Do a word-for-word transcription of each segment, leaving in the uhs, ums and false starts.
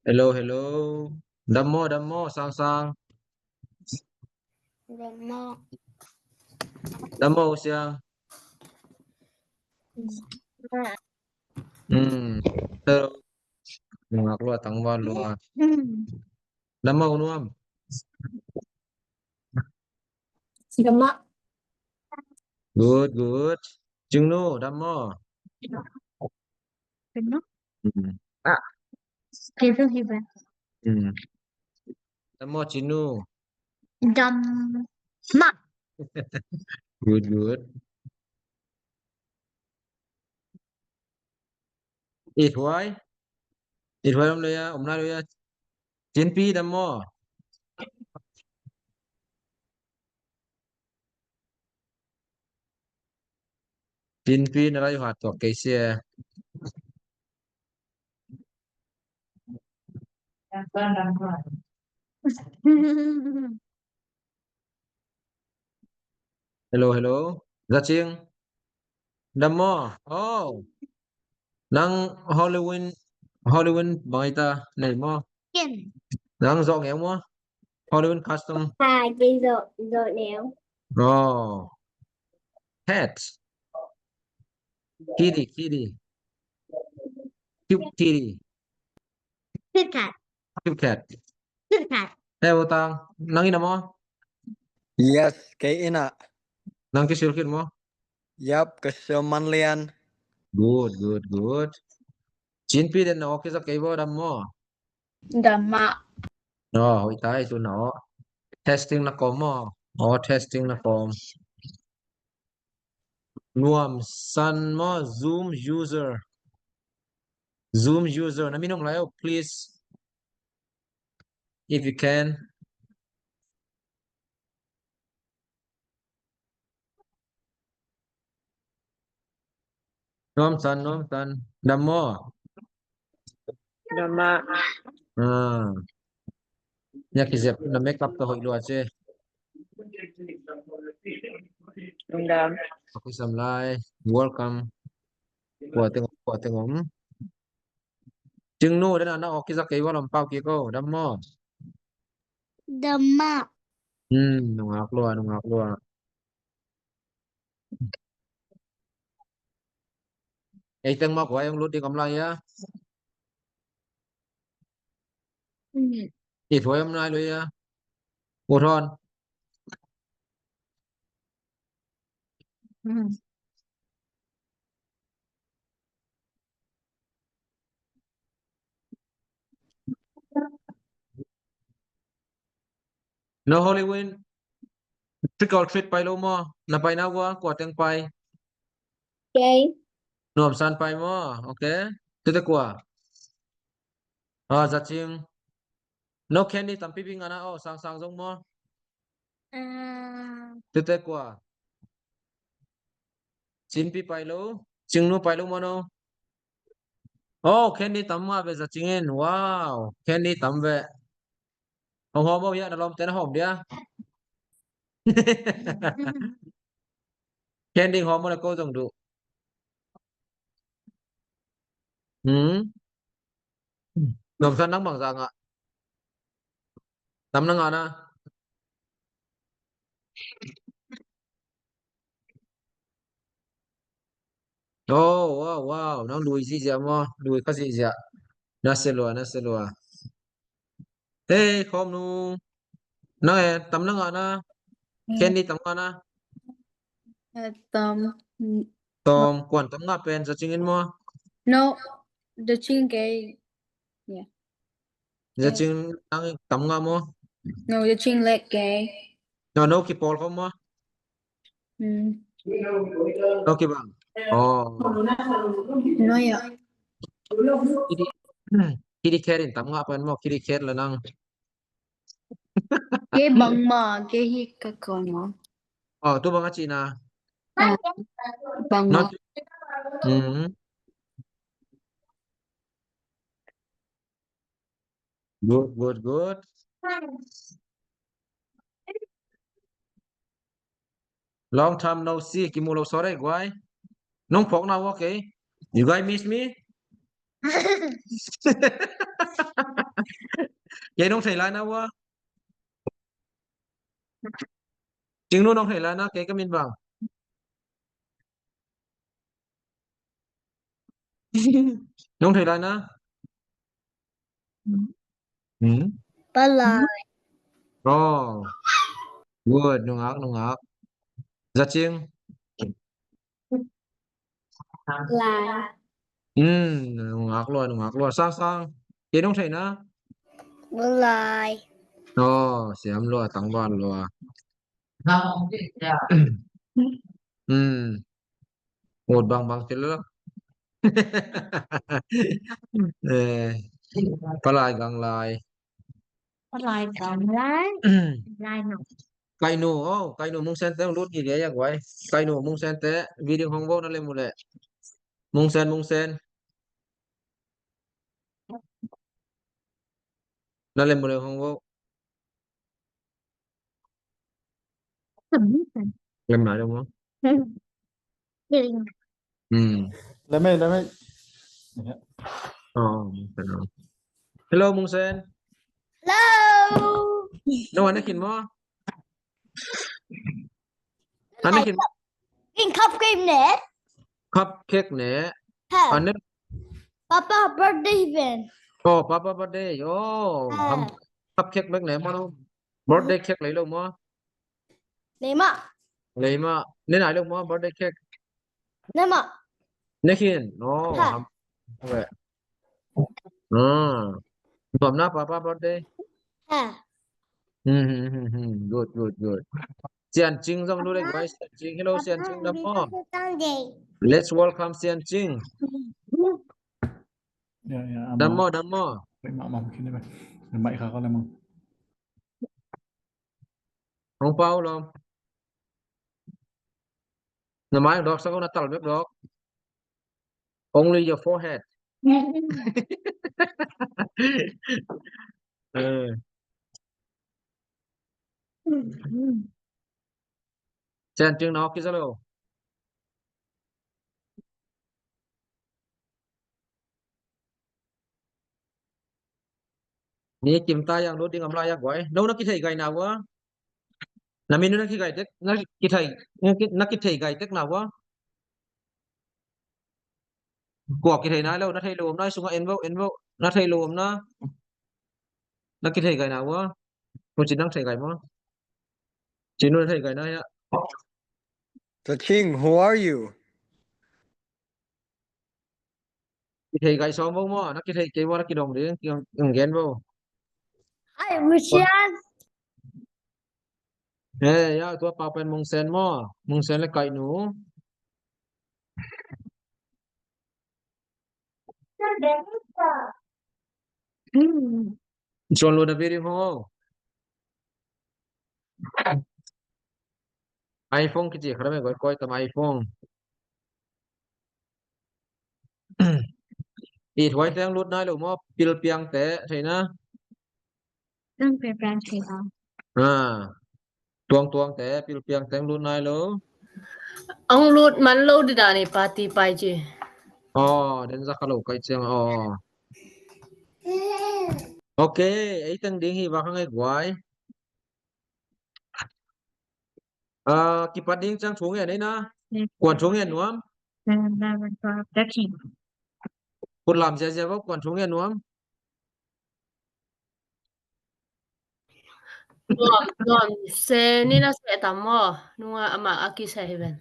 Hello, hello. Dam maw, dam maw, Sang Sang. Dam maw. Dam maw, Siang. Hmm. Hello. Ngak lua, tangval lua. Hmm. Dam maw, Nuam. Dam maw. Good, good. Cingnu, dam maw. Dam maw. Hmm. Ah. Kevin, Kevin. Hmm. Dam maw, Cingnu. Dam maw. Good, good. It huai. It huai om lei a, om nai lei a. Cinpi, dam maw. Cinpi, na lai hat tuak kei sia. Hello, hello. Za Cing. Dam maw. Oh. Nang Halloween, Halloween bang hi ta, nei maw? Ken. Nang zawh ngei maw? Halloween costume. Ha, kei zawh, zawh ngei. Oh. Cat. Kitty, kitty. Cute kitty. Cute cat. Cute cat. Cute cat. Hey, Vo Tang, nang inn ah maw? Yes, kei inn ah. Nang kisil khit maw? Yap, ka sil man lian. Good, good, good. Cinpi, den na aw kizak kei vo, dam maw. Dam maw. No, hoih ta hi tu na aw. Testing na kawm maw. Aw, testing na kawm. Nuam San maw, Zoom user. Zoom user. Na min hong lai aw, please. If you can. Nuam San, Nuam San. Dam maw. Dam maw. Ah. Nya kizep na makeup tawh hoih lua ci. Lungdam. Pakisam lai. Welcome. Kua teng, kua teng om. Cingnu, den a na aw kizak kei vo, lam pau kik o, dam maw. Dam maw. Hmm, nungak lua, nungak lua. Ei teng maw, kua ei hong lut ding om lai a. Hmm. Ei thuai om nai lui a. Ut hon. Hmm. No Halloween trick or treat pai lo maw? Na pai na ua, kua teng pai? Kei. Nuam San pai maw? Okay. Tute kua? Ah, Za Cing. No candy tampi bing ana, oh, Sang Sang zong maw? Ah. Tute kua? Cinpi pai lo, Cingnu pai lo maw no? Oh, candy tam ngah ve Za Cing in. Wow, candy tam ve. Hong hawm o hia, na lawmte na hawm dia. Candy hawm o le ko zong duh. Hmm? Nuam San, nang bangzah ngah? Tam na ngah na? Oh, wow, wow. Nang lui zihziah maw? Lui kha zihziah. Na sia lua, na sia lua. Hey, Khawm Nu. Nang e, tam na ngah na? Hmm. Candy tam ngah na? Eh, tam. Tawm, kuan tam ngah pen, Za Cing in maw? No, Za Cing kei. Yeah. Za Cing nang tam ngah maw? No, Za Cing lek kei. No, no kipawl khawm maw? Hmm. No kibang. Oh. No ya. Kidi, kidi cat in tam ngah pen maw, kidi cat la nang. Kei bangmah, kei hi ka kawm maw. Oh, tu bang a cihna. Ah, bangmah. Hmm. Good, good, good. Long time no see, kimu lo sawt ei guai. Nong phawk na ua kei. You guys miss me? Kei nong thei lai na ua. Cingnu nong thei lai na, kei ka min bang. Nong thei lai na? Hmm? Palai. Oh. Good, nungak, nungak. Za Cing. Lai. Hmm, nungak lua, nungak lua. Sang, Sang. Kei nong thei na? Lai. Oh, siam lua, tangval lua. Hmm. Ngut bangbang ci lo. Eh, Palai Gang Lai. Palai Gang Lai. Lai no. Kainu, oh, Kainu Mungsen te hong lut gige ya guai. Kainu Mungsen te, video hong vo na le mu le. Mungsen, Mungsen. Na le mu le hong vo. Lem nai lo mo. Hmm. Lem ei, lem ei. Oh, hello, Mungsen. Hello. No, ana kin mo? Ana kin. In cupcake ne. Cupcake ne. Ha. Ana. Papa birthday event. Oh, Papa birthday. Oh, ha. Ham cupcake mek ne mo. Birthday cake lei lo mo. Lei ma. Lei ma. Ne nai lo mo birthday cake. Ne ma. Ne kin. Oh, ha. Ham. Okay. Ah. Nuam na Papa birthday. Ha. Hmm, hmm, hmm, hmm. Good, good, good. Sian Cing zong lu dek vai Sian Cing. Hello, Sian Cing, dam mo. Let's welcome Sian Cing. Ya, ya, dam mo, dam mo. Mai kha ko le mang. Hong pau lo. Na mai dok sa ko na tal bek dok. Only your forehead. Eh. Sian Cing na hong kiza lo. Ni kim ta yang lut ding am lai ya guai. No na kithei gai na ua. Na min na kithei gai tek, na kithei, na ki-, na kithei gai tek na ua. Kua kithei nai lo, na thei lo om na, sungah en vo, en vo. Na thei lo om na. Na kithei gai na ua. Pu Cin nang thei gai mo? Cinu na thei gai na ya. The King, who are you? Kithei gai sawm vo mo, na kithei kei vo na kidong ding, kidong gen vo. Hi, Michelle. Hey, ya, tua pau pen Mungsen mo, Mungsen le Kainu. Suan lo na video ho. iPhone kici kha me goi koi tam iPhone. It huai teng lut nai lo mo pilpiang te thei na. Teng pilpiang thei na. Ah. Tuang tuang te pilpiang teng lut nai lo. Ong lut man lo di dan i party pai ci. Oh, den za kha lo kai ciang oh. Ok, ei teng ding hi va kha ngai guai. Ah, kipat ding ciang thu ngen ei na. Kuan thu ngen nuam. Kut lam ziazia vo kuan thu ngen nuam. Nuam, nuam se ni na se tam mo. Nunga ama a kise hi ven.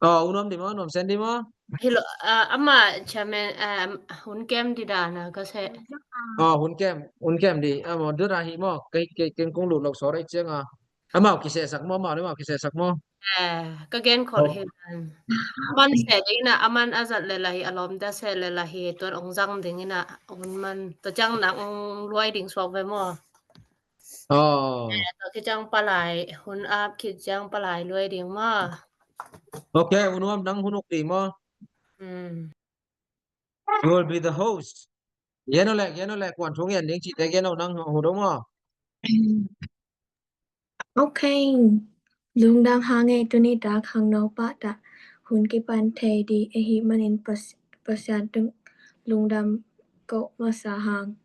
Oh, u nuam di mo, nuam sen di mo. Hilo, ah, ama chairman, ah, hun kem di da na ka se. Oh, hun kem, hun kem di. Amo dura hi mo. Kei, kei, keng kong lut lok so rai ciang a. Amau kise sak mo, amau le amau kise sak mo. Eh, ka gen khol hi. Aman se ding ina, aman a zat le la hi, a lawmte se le la hi, tuan ong zang ding ina, ong man, tua ciang nang ong luai ding suak ve maw? Oh. Eh, tua khit ciang palai, hun ap khit ciang palai luai ding maw? Ok, hun nuam nang hun uk ding maw? Hmm. You will be the host. Gen o le, gen o le, kuan thu ngen ding cihte gen o nang hu dong maw? Ok. Lungdam hang e, tuni tak hang no pah ta hun kipan thei di ahih manin Pas-, Pasian tung lungdam ko masa hang.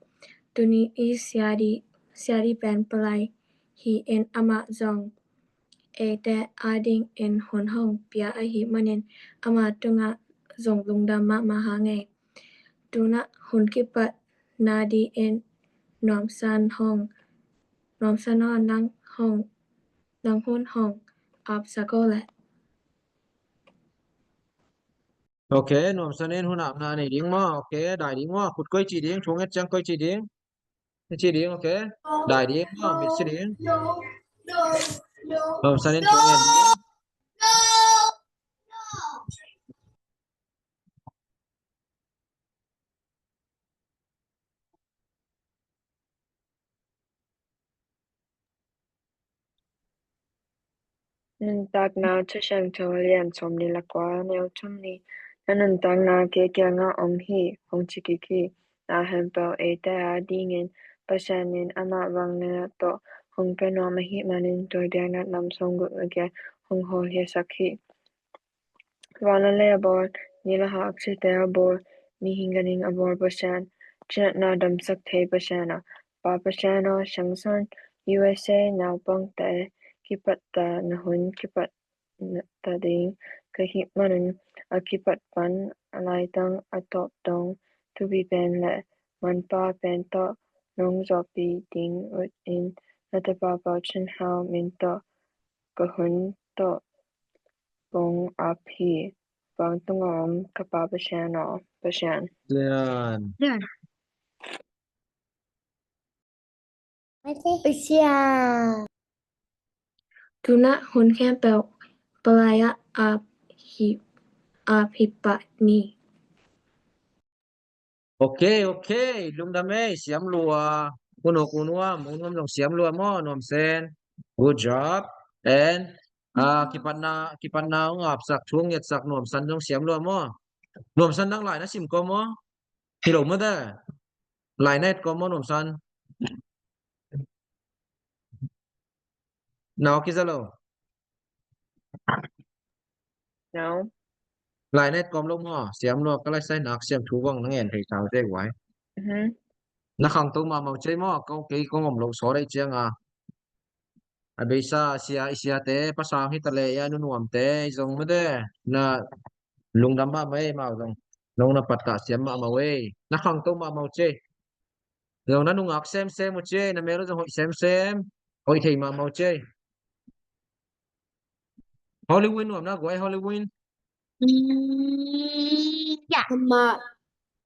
Tuni i siadi, siadi pen palai hi-in amah zong eite adingin hun hong pia ahih manin ama tungah zong lungdam mahmah hang ei. Tunah hun kipat na dingin Nuamsan hong, Nuamsan aw, nang hong, nang hun hong apsak aw leh. Ok, Nuamsan in hun apna nei ding maw? Ok, dai ding maw? Khut koi ci ding, thu nget ciang koi ci ding. Ci ding, ok. Dai ding maw, mit ci ding. Nuamsan in thu nget ding. Nuntakna Thusiangtho a lian sawmnih le kua, neu thum ni. Na nuntakna kei kiangah om hi, hong ci kik hi. Na khempeuh eite adingin Pasian in amah vanglian tawh hong pia nuam ahih manin tua biakna nam sawmguk le giat hong hawlkhiasak hi. Van le lei a bawl, ni le ha aksiate a bawl, mihing ganhing a bawl Pasian, cinatna damsak thei Pasian aw, Pa Pasian aw, siangsawn U S A naupangte kipatta na hun kipat ta ding ka hih manin a kipat pan a laitang a tawp dong thupi pen le manpha pen tawh nong zawhpih ding ut in na tapa Pau Cin Hau min tawh ka hun tawh kong ap hi. Vantung a om ka Pa Pasian aw, Pasian. Lian. Pasian. Tunah hun khempeuh palai-ah ap hi, ap hi pah ni. Ok, ok. Lungdam ei, siam lua. Unuk, unuam, unuam zong siam lua maw, Nuamsen. Good job. And, ah, kipatna, kipatna hong apsak, thu hong ngetsak Nuamsan zong siam lua maw? Nuamsan, nang lai na sim kawm maw? Hi lo maw te? Lai na et kawm maw, Nuamsan? Na kiza lo. No. Lai na et kawm lo maw? Siam lua, ka lai sai nak siam thu bang na ngen thei sau te guai. Mhm. Na khangto mahmah uh cei maw? Kei kong om lo saw dai ciang a. A beisa sia, i siate pasang hi ta leh, i a nunuamte i zong mete na lungdam mahmah ei, mau zong nong na pattah siam mahmah uh ei. Na khangto mahmah uh cei. Zong na nungak semsem uh cei, na mel uh zong hoih semsem, hoih thei mahmah uh cei. Hollywood nuam na guai, Hollywood. Mm, yeah. Nuam mah.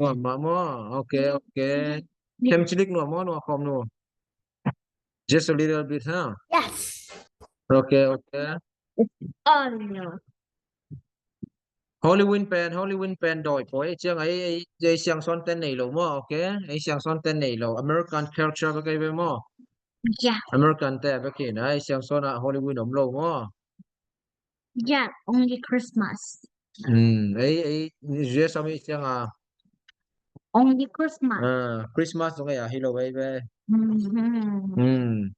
Nuam mah maw. Ok, ok. Khem cilik nuam maw, nuam khawm nuam. Just a little bit, huh? Yes. Ok, ok. Oh, no. Hollywood pen, Hollywood pen dawi pawi ciang ei, ei, ei siangsawn ten nei lo maw, ok? Ei siangsawn ten nei lo. American culture bek ei ve maw? Yeah. American te bek hi na, ei siangsawn ah Hollywood om lo maw? Yeah, only Christmas. Hmm, ei, ei, U S a mi ciang a. Only Christmas. Ah, Christmas zong ei a hi lo ei ve. Mhm. Hmm.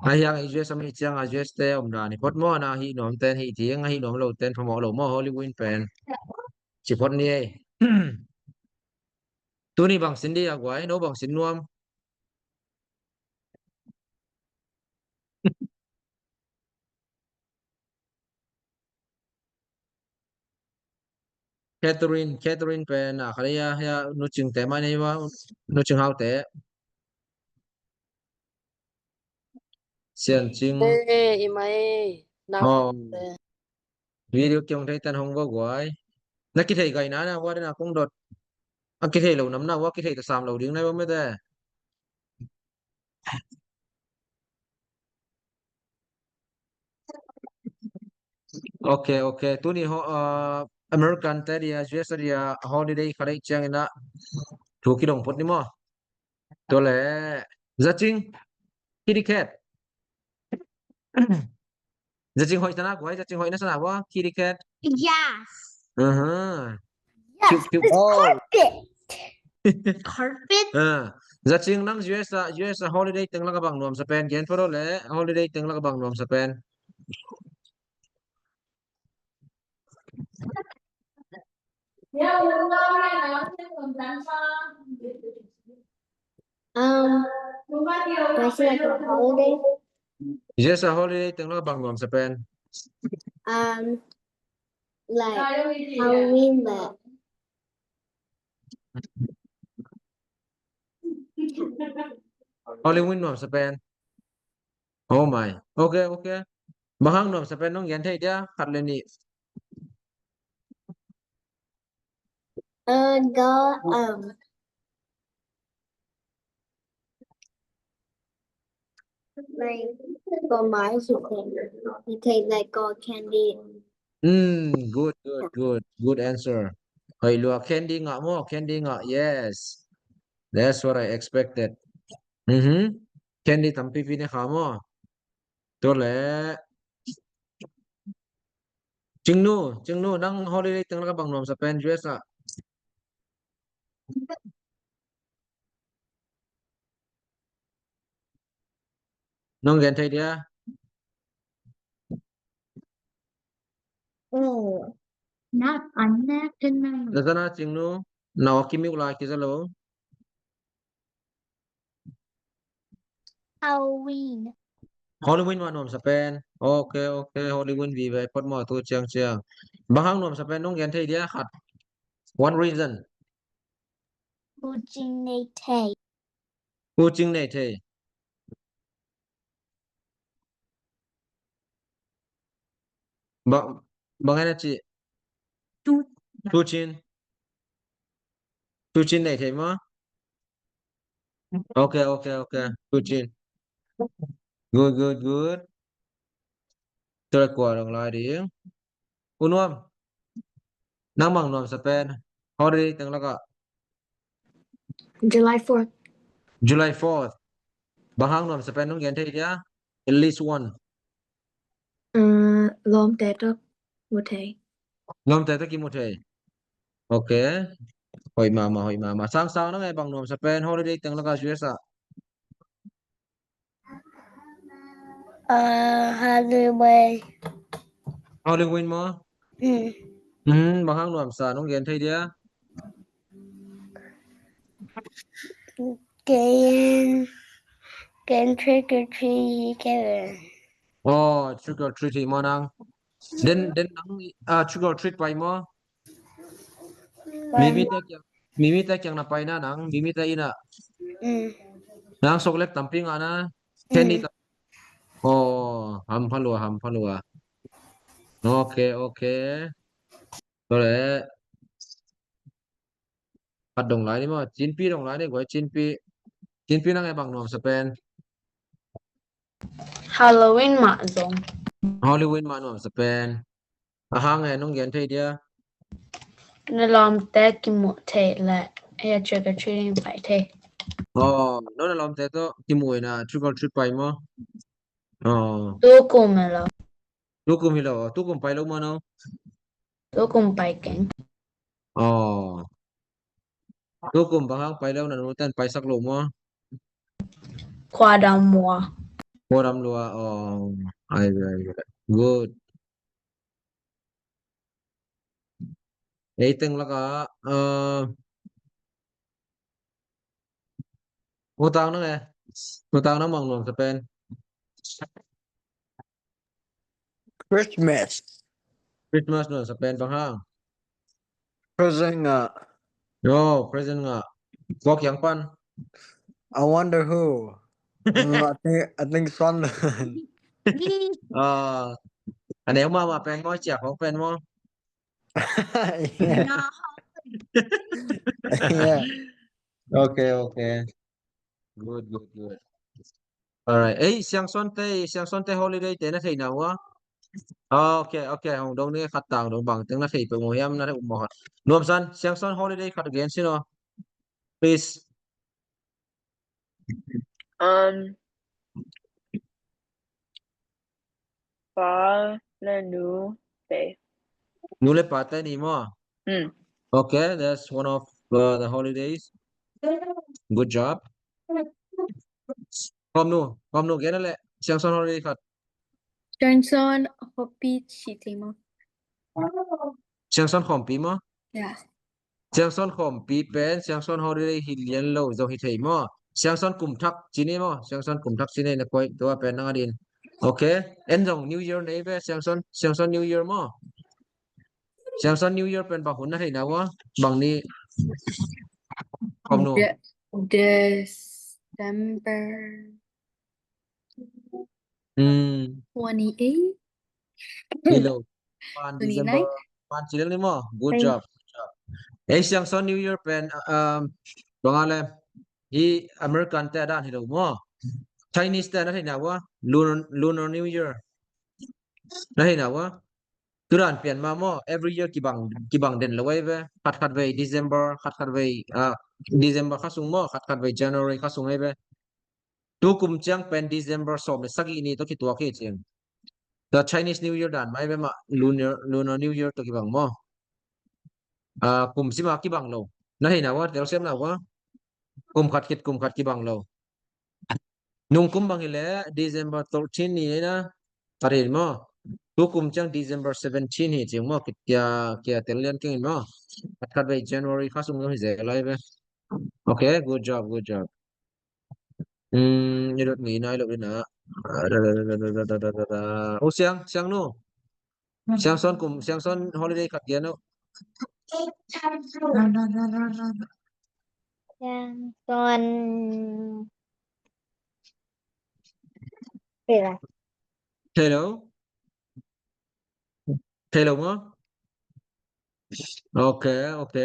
A hiang U S a mi ciang a U S te om dan hi phot maw, na hi nuam ten hi ding, a hi nuam lo ten phamawh lo maw, Hollywood pen. Ci phot ni ei. Tuni bang sin di a guai, no bang sin nuam. Catherine, Catherine pen a khalia, hia Nu Cing te mai nei wa, Nu Cing Hau te. Sian Cing. Eh, i mai, nau. Oh. Te. Video kiong thei tan hong va guai. Na kithei gai na na wa dena kong dot. A kithei lo nam na wa kithei ta sam lo ding na wa mete. Ok, ok. Tuni ho, uh, American te dia, U S te dia, holiday kha dei ciang ina. Thu kidong phot ni maw. Tua le, Za Cing, kitty cat. Za Cing hoih sana, guai, Za Cing hoih na sana, wa, kitty cat. Yes. Uh-huh. Yes, cute, cute. It's carpet. Carpet? Ah. Za Cing nang U S a, U S a holiday teng laka bang nuam sa pen, gen photo le, holiday teng laka bang nuam sa pen. Um, what's it like a holiday? Just a holiday teng lak bang nuam sa pen. Um, like Halloween, but Halloween nuam sa pen. Oh my. Okay, okay. Bang hang nuam sa pen nong gen thei dia, khat le nih. Uh, got, um, like, got miles, you can, you take, like, got candy. Mm, good, good, good. Good answer. Hoi lua, candy ngah maw, candy ngah. Yes. That's what I expected. Mhm. Candy tampipi ne kha maw. Tua leh Cingnu, Cingnu, nang holiday teng lak bang nuam sa pen U S ah. Nong gen thei dia? Oh, nak anak kenang. Na zana Cingnu, na wa kimiu lai kiza lo. Halloween. Halloween mah nuam sa pen. Okay, okay. Halloween vive pot maw tu ciang ciang. Bang hang nuam sa pen nong gen thei dia khat. One reason. Kucing nei thei. Kucing nei thei. Bang, bang hena ci. Tu. Tucin. Tucin nei thei maw. Okay, okay, okay. Tucin. Good, good, good. Tua kua dong lai ding. U Nuam. Nang bang nuam sa pen. Holiday teng lak ah. July fourth. July fourth. Bang hang nuam sa pen nong gen thei dia. At least one. Uh, lawmte tawh mu thei. Lawmte tawh kimu thei. Okay. Hoi mama, hoi mama. Sang Sang nang e bang nuam sa pen holiday teng lak ah U S ah. Uh, Halloween. Halloween maw? Hmm. Hmm, bang hang nuam sa nong gen thei dia. Gen, gen trick or treat, Kevin. Oh, trick or treat maw nang. Den, den nang, ah, trick or treat pai maw? Pai. Mimite kiang, mimite kiang na pai na nang, mimite inn ah. Mm. Nang sok lek tampi ngah na. Ken ni ta. Oh, hampha lua, hampha lua. Okay, okay. Tua leh. Khat dong lai ni maw, Cinpi dong lai ni, guai Cinpi. Cinpi nang e bang nuam sa pen. Halloween mah zong. Halloween mah nuam sa pen. A hang e nong gen thei dia. Na lawmte kimu thei leh. Ya trick or treating pai thei. Oh, no na lawmte tawh kimu ina trick or treat pai maw. Oh. Tu kum hi lo. Tu kum hi lo, tu kum pai lo maw no. Tu kum pai keng. Oh. Tu kum bang hang pai lo na, nu ten paisak lo maw. Khua dam lua. Khua dam lua. Oh, ai, ai, ai. Good. Ei teng lak ah, uh, utang nang e. Utang nang bang nuam sa pen. Christmas. Christmas nuam sa pen bang hang. Present ngah. Yo, present ngah. Kua kiang pan. I wonder who. Mm, I think, I think Son. Ah, a neu mahmah pen maw, ciak hong pen maw. Yeah. Yeah. Okay, okay. Good, good, good. Alright. Ei, Siangsawn te, Siangsawn te holiday te na thei na ua. Ah, okay, okay. Hong dong ni khat tang dong bang teng na thei pe mu hiam na thei um mo khat. Nuam San, Siangsawn holiday khat gen sin o. Please. Um, Pa le nu te. Nu le pa te ni maw? Hmm. Okay, that's one of, uh, the holidays. Good job. Khawm nu, khawm nu, gen le Siangsawn holiday khat. Siangsawn Khawmpi ci thei maw? Siangsawn Khawmpi maw? Yeah. Siangsawn Khawmpi pen Siangsawn holiday hi lian lo zong hi thei maw? Siangsawn kum thak ci ni maw? Siangsawn kum thak ci ni na koih tua pen nang a din. Ok. En zong New Year nei ve, Siangsawn, Siangsawn New Year maw? Siangsawn New Year pen bang hun na theihna ua? Bang ni? Om nu. De-, December Hmm. twenty-eight. Hi lo. Pan December. Twenty-nine. Pan ci lel ni maw. Good job. Good job. Eh, Siangsawn New Year pen, um, bang a le. Hi American te a dan hi lo maw. Chinese te na theihna ua. Lunar, Lunar New Year. Na theihna ua. Tudan pian ma maw, every year kibang, kibang den lo ai ve. Khat khat vei December, khat khat vei, ah, December kha sung maw, khat khat vei January kha sung ai ve. Tu kum ciang pen December sawm le sagih ni tawh kituak hi ciang. The Chinese New Year dan mai ve mah, Lunar, Lunar New Year tawh kibang maw. Ah, kum sima kibang lo. Na theihna ua, telsiamna ua. Kum khat khit, kum khat kibang lo. Nung kum bang hi le December thirteen ni na. Tarin maw. Tu kum ciang December seventeen hi ciang maw. Kia, kia tel lian keng in maw. Khat khat vei January kha sung hi zel lai ve. Ok, good job, good job. Hmm, ni dot ni nai lo dina. Oh, Siang, Siang nu. Siangsawn kum, Siangsawn holiday khat gen uh. Siangsawn. Thei lo. Thei lo. Thei lo maw? Ok, ok.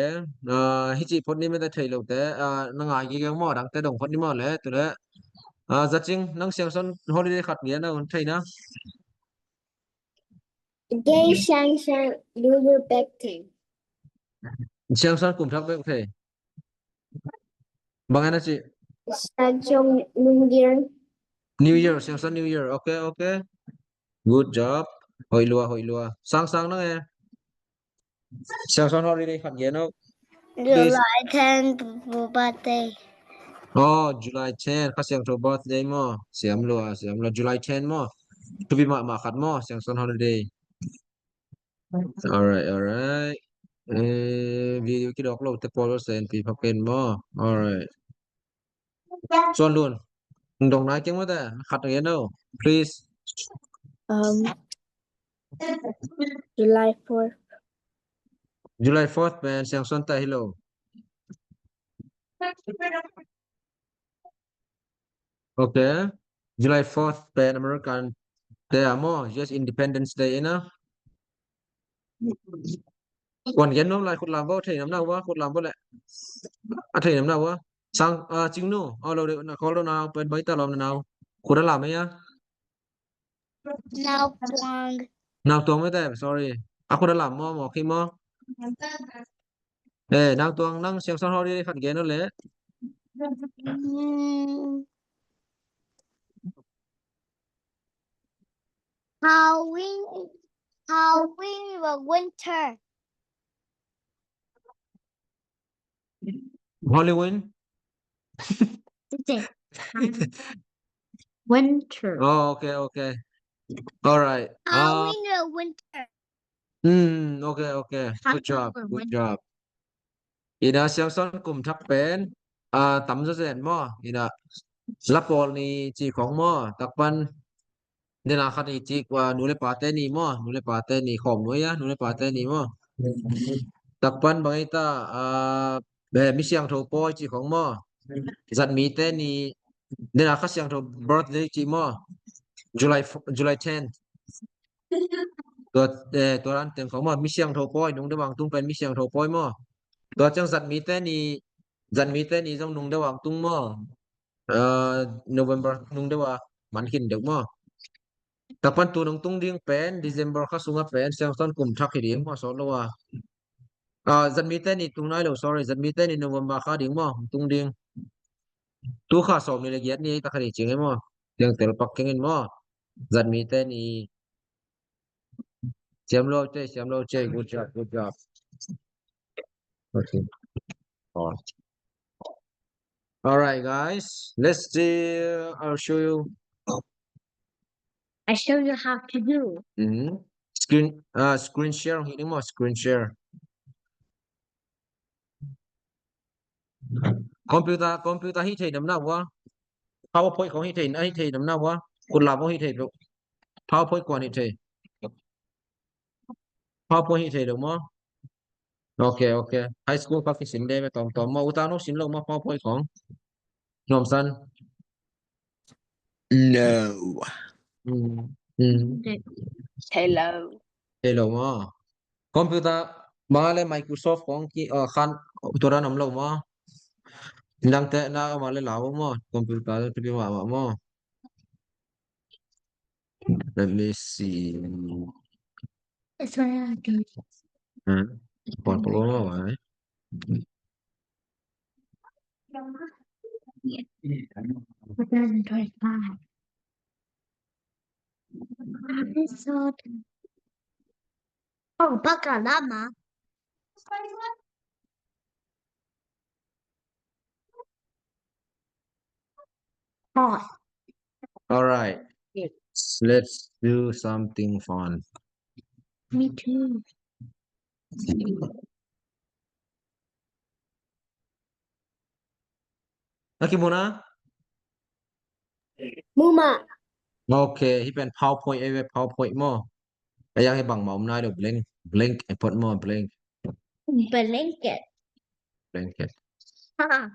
Ah, hi ci phot ni mete thei lo te. Ah, na ngai gige maw, dang te dong phot ni maw le, tu le. Ah, Za Cing, nang Siangsawn holiday khat gen uh, thei na. Gay Siangsawn New Year bek thei. Siangsawn kum thak bek thei. Bang a na ci? Siangsawn New Year. New Year, Siangsawn New Year. Ok, ok. Good job. Hoih lua, hoih lua. Sang Sang nang e. Siangsawn holiday khat gen uh. Please. July ten, Pu birthday. Oh, July ten. Kha Siangtho birthday maw. Siam lua, siam lua. July ten maw. Thupi mahmah khat maw. Siangsawn holiday. Alright, alright. Eh, video kidawk lo te pawl sen pi phaken maw. Alright. Suan Lun. Dong nai keng mate. Khat again no. Please. Um, July fourth. July fourth pen Siangsawn ta hi lo. Ok. July fourth pen American te a maw, U S Independence Day ina. Kuan gen nuam lai, khut lam vo, thei nam na ua, khut lam vo le. A thei nam na ua. Sang, a, Cing nu, a lo de na call do na pen bai ta lom na nau. Khut a lam ya. Nau Tuang. Nau Tuang mete, sorry. A khut a lam maw, maw khi maw. Eh, Nau Tuang, nang Siangsawn holiday khat gen o le. Mm. Halloween, Halloween or winter? Halloween. Winter. Oh, okay, okay. All right. Uh, Halloween or winter? Hmm, okay, okay. Good job, good job. Ina Siangsawn kum thak pen, a, tam zazen maw. Ina la pawl ni ci khong maw. Takpan dena khat ni ci, a, nu le pa te ni maw. Nu le pa te ni khom nuai a, nu le pa te ni maw. Takpan bang ita, a, be, mi siangtho pawi ci khong maw. Zat mi te ni, dena kha siangtho birthday ci maw. July, July ten. Tua, eh, tua ran teng khong maw, mi siangtho pawi, nung de wang tung pen mi siangtho pawi maw. Tua ciang zat mi te ni, zat mi te ni zong nung de wang tung maw. Eh, November nung de wa, man khin deuh maw. Takpan tu nung tung ding pen, December kha sunga pen, Siangsawn kum thak hi ding maw, sawt lo a. Ah, zat mi te ni tung nai lo, sorry, zat mi te ni November kha ding maw, tung ding. Tu kha sawm ni le giat ni, ta kha ni cing e maw. Tiang tel pak keng in maw. Zat mi te ni. Siam lo ce, siam lo ce, good job, good job. Okay. Oh. All right, guys. Let's see. I'll show you. I show you how to do. Mm-hmm. Screen, uh, screen share. Hong hi ding maw, screen share. Computer, computer hih thei nam na ua. PowerPoint khong hih thei, a hih thei nam na ua. Khut lam khong hih thei lo. PowerPoint kuan hih thei. PowerPoint hih thei lo maw? Ok, ok. High school ka kisin de ve tom tom maw. Uta no sin lo maw PowerPoint khong. Nuam san. No. Mm. Mm. Hello. Hello maw. Computer ma le Microsoft khong ki, uh, khan tua dan om lo maw. Nang te na ma le lau maw. Computer te pi ma ma maw. Let me see. It's what I do. Hmm. Pon pon lo maw. Two thousand twenty-five. Episode. Oh, baka lama. Oh. All right. Yes. Let's do something fun. Me too. Na kimu na? Mu mah. Ok, hih pen PowerPoint ei ve, PowerPoint maw. A yang hi bangmah om nai lo, blank, blank, a pot maw, blank. Blanket. Blanket. Ha.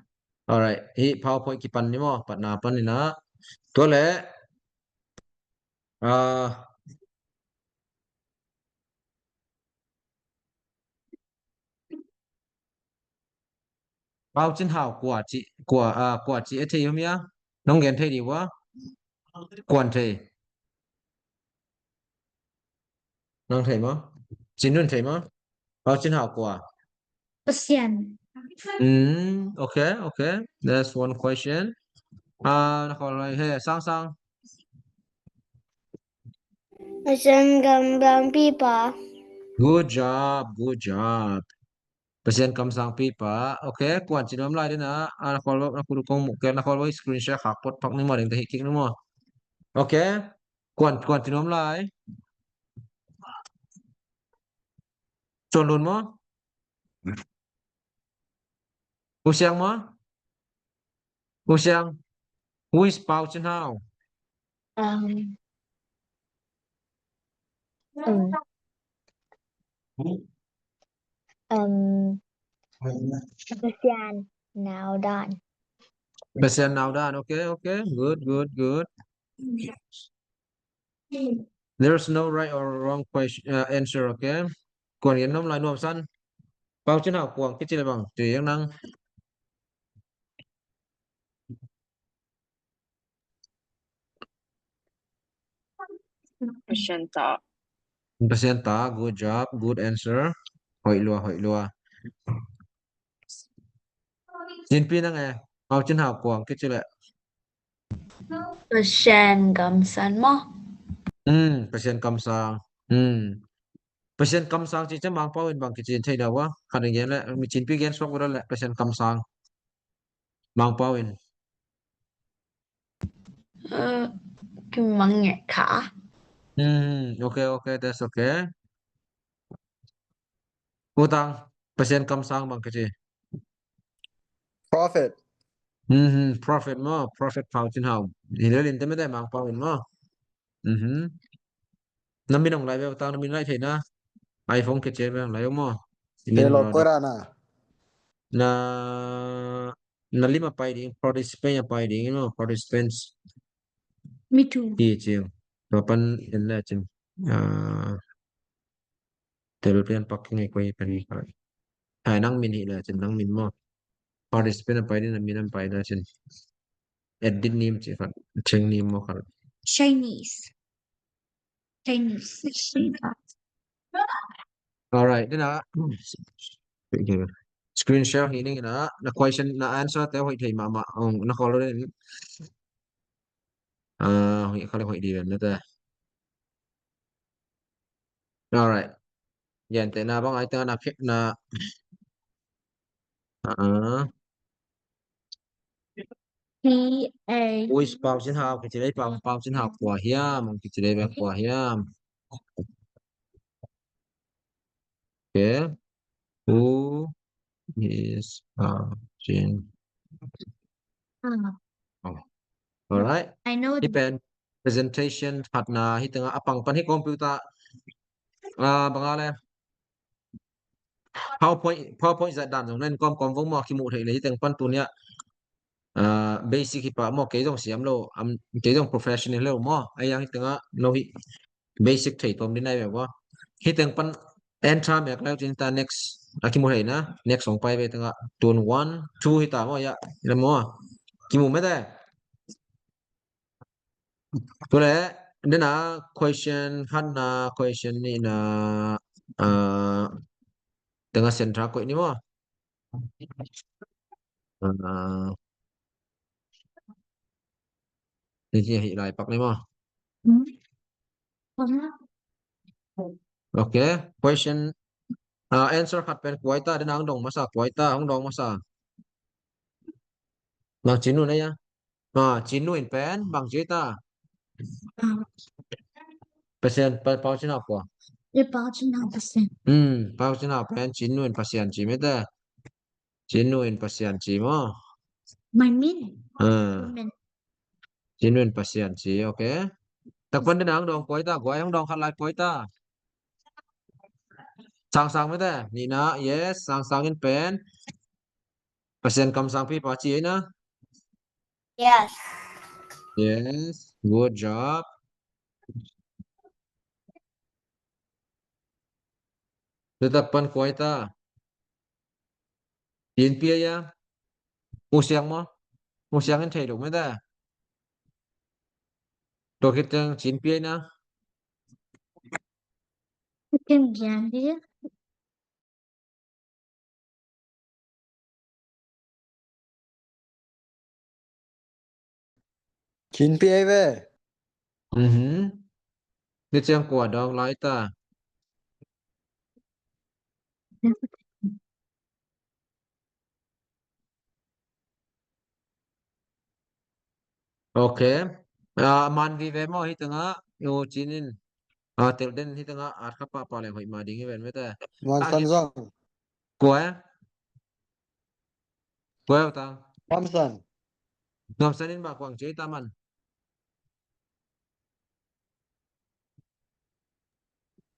All right, hih PowerPoint kipan ni maw, patna pan ni na. Tua le, ah, Pau Cin Hau kua ci, kua, ah, kua ci a thei om hia? Nong gen thei di ua? Kuan thei. Nang thei maw? Cin Nun thei maw? Pau Cin Hau kua? Pasian. Mm, ok, ok. That's one question. Ah, na khawl lai he, Sang Sang. Pasian kamsang pipa. Good job, good job. Pasian kamsang pipa. Ok, kuan ci nuam lai dena. Ah, na khawl, na khawl kong muk kel, na khawl screen share khak pot pak ni maw, ding te hih kik ni maw. Ok. Kuan, kuan ci nuam lai. Cuan Lun maw? U Siang maw? U Siang. Who is Pau Cin Hau? Um, um, um, Pasian Nau Dan. Pasian Nau Dan. Ok, ok. Good, good, good. There's no right or wrong question, uh, answer, ok? Kuan gen nuam lai, Nuam San. Pau Cin Hau kuang kici le bang ci yang nang. Pasian ta. Pasian ta, good job, good answer. Hoih lua, hoih lua. Cinpi nang e, Pau Cin Hau kuang kici le. Pasian kamsang maw? Hmm, Pasian kamsang. Hmm. Pasian kamsang ci ciang Mangpau in bang kici thei dah ua. Khat in gen le, mi Cinpi gen suak ua le, Pasian kamsang. Mangpau in. Uh, kimang nge ka. Hmm, ok, ok, that's ok. Utang, Pasian kamsang bang kici. Prophet. Hmm, prophet maw, prophet Pau Cin Hau. Hi le lim te mete Mangpau in maw. Hmm. Na min ong lai ve, Utang, na min lai thei na. iPhone ke che ve ong lai maw. Min ong lai. Na, na lim a pai ding, participant a pai ding maw, participants. Me too. Hi ciu. Tua pan en le cin. Ah, tel pian pak ngai koi pen ni kal. Hai nang min hi le cin, nang min maw. Participant a pai ding, na min a pai le cin. Edit name ci khat. Cheng name maw khat. Chinese. Chinese. Alright, dena. Screen share hi ning na, na question, na answer te hoih thei mahmah. Ong, na khawl lo den. Ah, hoih khawl hoih di ben na te. Alright. Yan te na bang ai te na khek na. Ah. P A. Ui, Pau Cin Hau, kici lei Pau, Pau Cin Hau kua hiam, kici lei bang kua hiam. Okay. Who is Pau Cin Oh. Alright. I know. Hih pen presentation khatna, hih tengah a pang pan hih computer, ah, bang a le, PowerPoint, PowerPoint zat dan zong na in kawmkawm vong maw, a kimuh theih le hih teng pan tuni-ah, ah, basic hi pah maw, kei zong siam lo, am, kei zong professional lo maw, a yang hih tengah no hih basic thei tuam ding nai ve maw. Hih teng pan enter mek leu cin ta next, a kimuh theih na, next hong pai ve tengah tun one, two hi ta maw, ya, hi la maw. Kimuh mete. Tule, dena question khatna, question nihna, ah, tengah centre koih ni maw. Ah, ni hi lai pak ni maw. Ok, question, ah, answer khat pen kua hi ta, dena hong dong masa, kua hi ta, hong dong masa. Nang Cin Nu na ya. Ah, Cin Nu in pen bang ci ta. Pasian, pa, Pau Cin Hau kua. Ye, Pau Cin Hau Pasian. Hmm, Pau Cin Hau pen Cin Nu in Pasian ci mete. Cin Nu in Pasian ci maw. My min. Ah. Min. Cin Nu in Pasian ci, ok. Takpan dena hong dong kua hi ta, kua hong dong khat lai kua hi ta. Sang Sang mete, nihna, yes, Sang Sang in pen Pasian kamsangpipa ci ei na. Yes. Yes, good job. Tua takpan kua hi ta. Cin Pi ei a. U Siang maw. U Siang in thei lo mete. Tua khit teng Cin Pi ei na. Ken Pi ei. Cin Pi ei ve. Mhm. Ni ciang kua dong lai ta. Ok. Ah, man vive maw hih tengah. U Cin in. Ah, tel den hih tengah at kha pahpah leng hoih ma ding hi ven mete. Muan San zong. Kua e? Kua e utang? Nuam San. Nuam San in bang kuang ci ei ta man.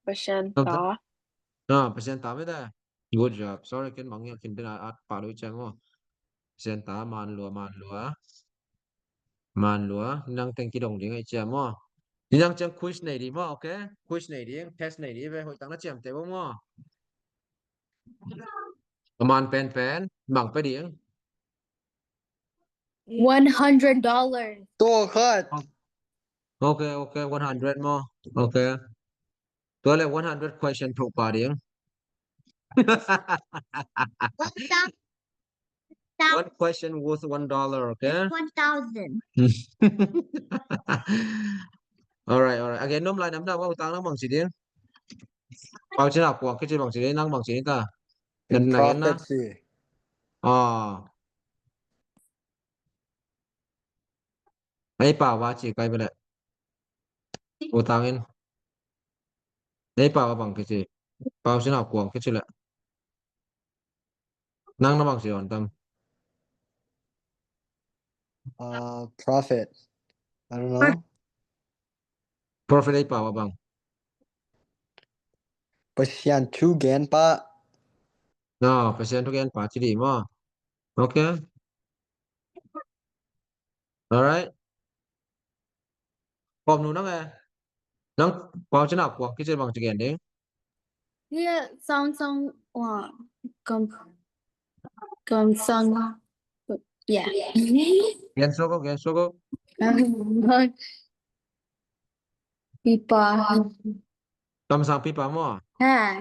Pasian ta. Ah, Pasian ta mete. Good job. Sorry, ken bang ya kin den at pah lo i ciang maw. Pasian ta man lua, man lua. Man lua, nang teng kidong ding a i ciam maw. Ni nang ciang quiz nei ding maw, ok? Quiz nei ding, test nei ding, ve hoih tak na ciamteh bo maw. A man penpen, bang pe ding. One hundred dollars. Tua khat. Ok, ok, one hundred maw. Ok. Tua le one hundred question thuk pa ding. One question worth one dollar, okay? One thousand. Alright, alright. Again, nom lai nam na, wa utang nang bang ci ding. Pau cina kuang kici bang ci ding, nang bang ci ding ta. Nang, nang na. Prophet ci. Ah. Ei pau wa ci kai bele. Utang in. Ei pau wa bang kici. Pau cina kuang kici le. Nang na bang ci on tam. Uh, prophet. I don't know. Prophet ei pau wa bang. Pasian thu gen pa. No, Pasian thu gen pa ci di maw. Okay. Alright. Pom nu nang e. Nang pau cina kuang kici bang ci gen ding. Nia song song wa kom kom song. Yeah. Gen soko, gen soko. Pipa. Kamsang pipa maw. Ha.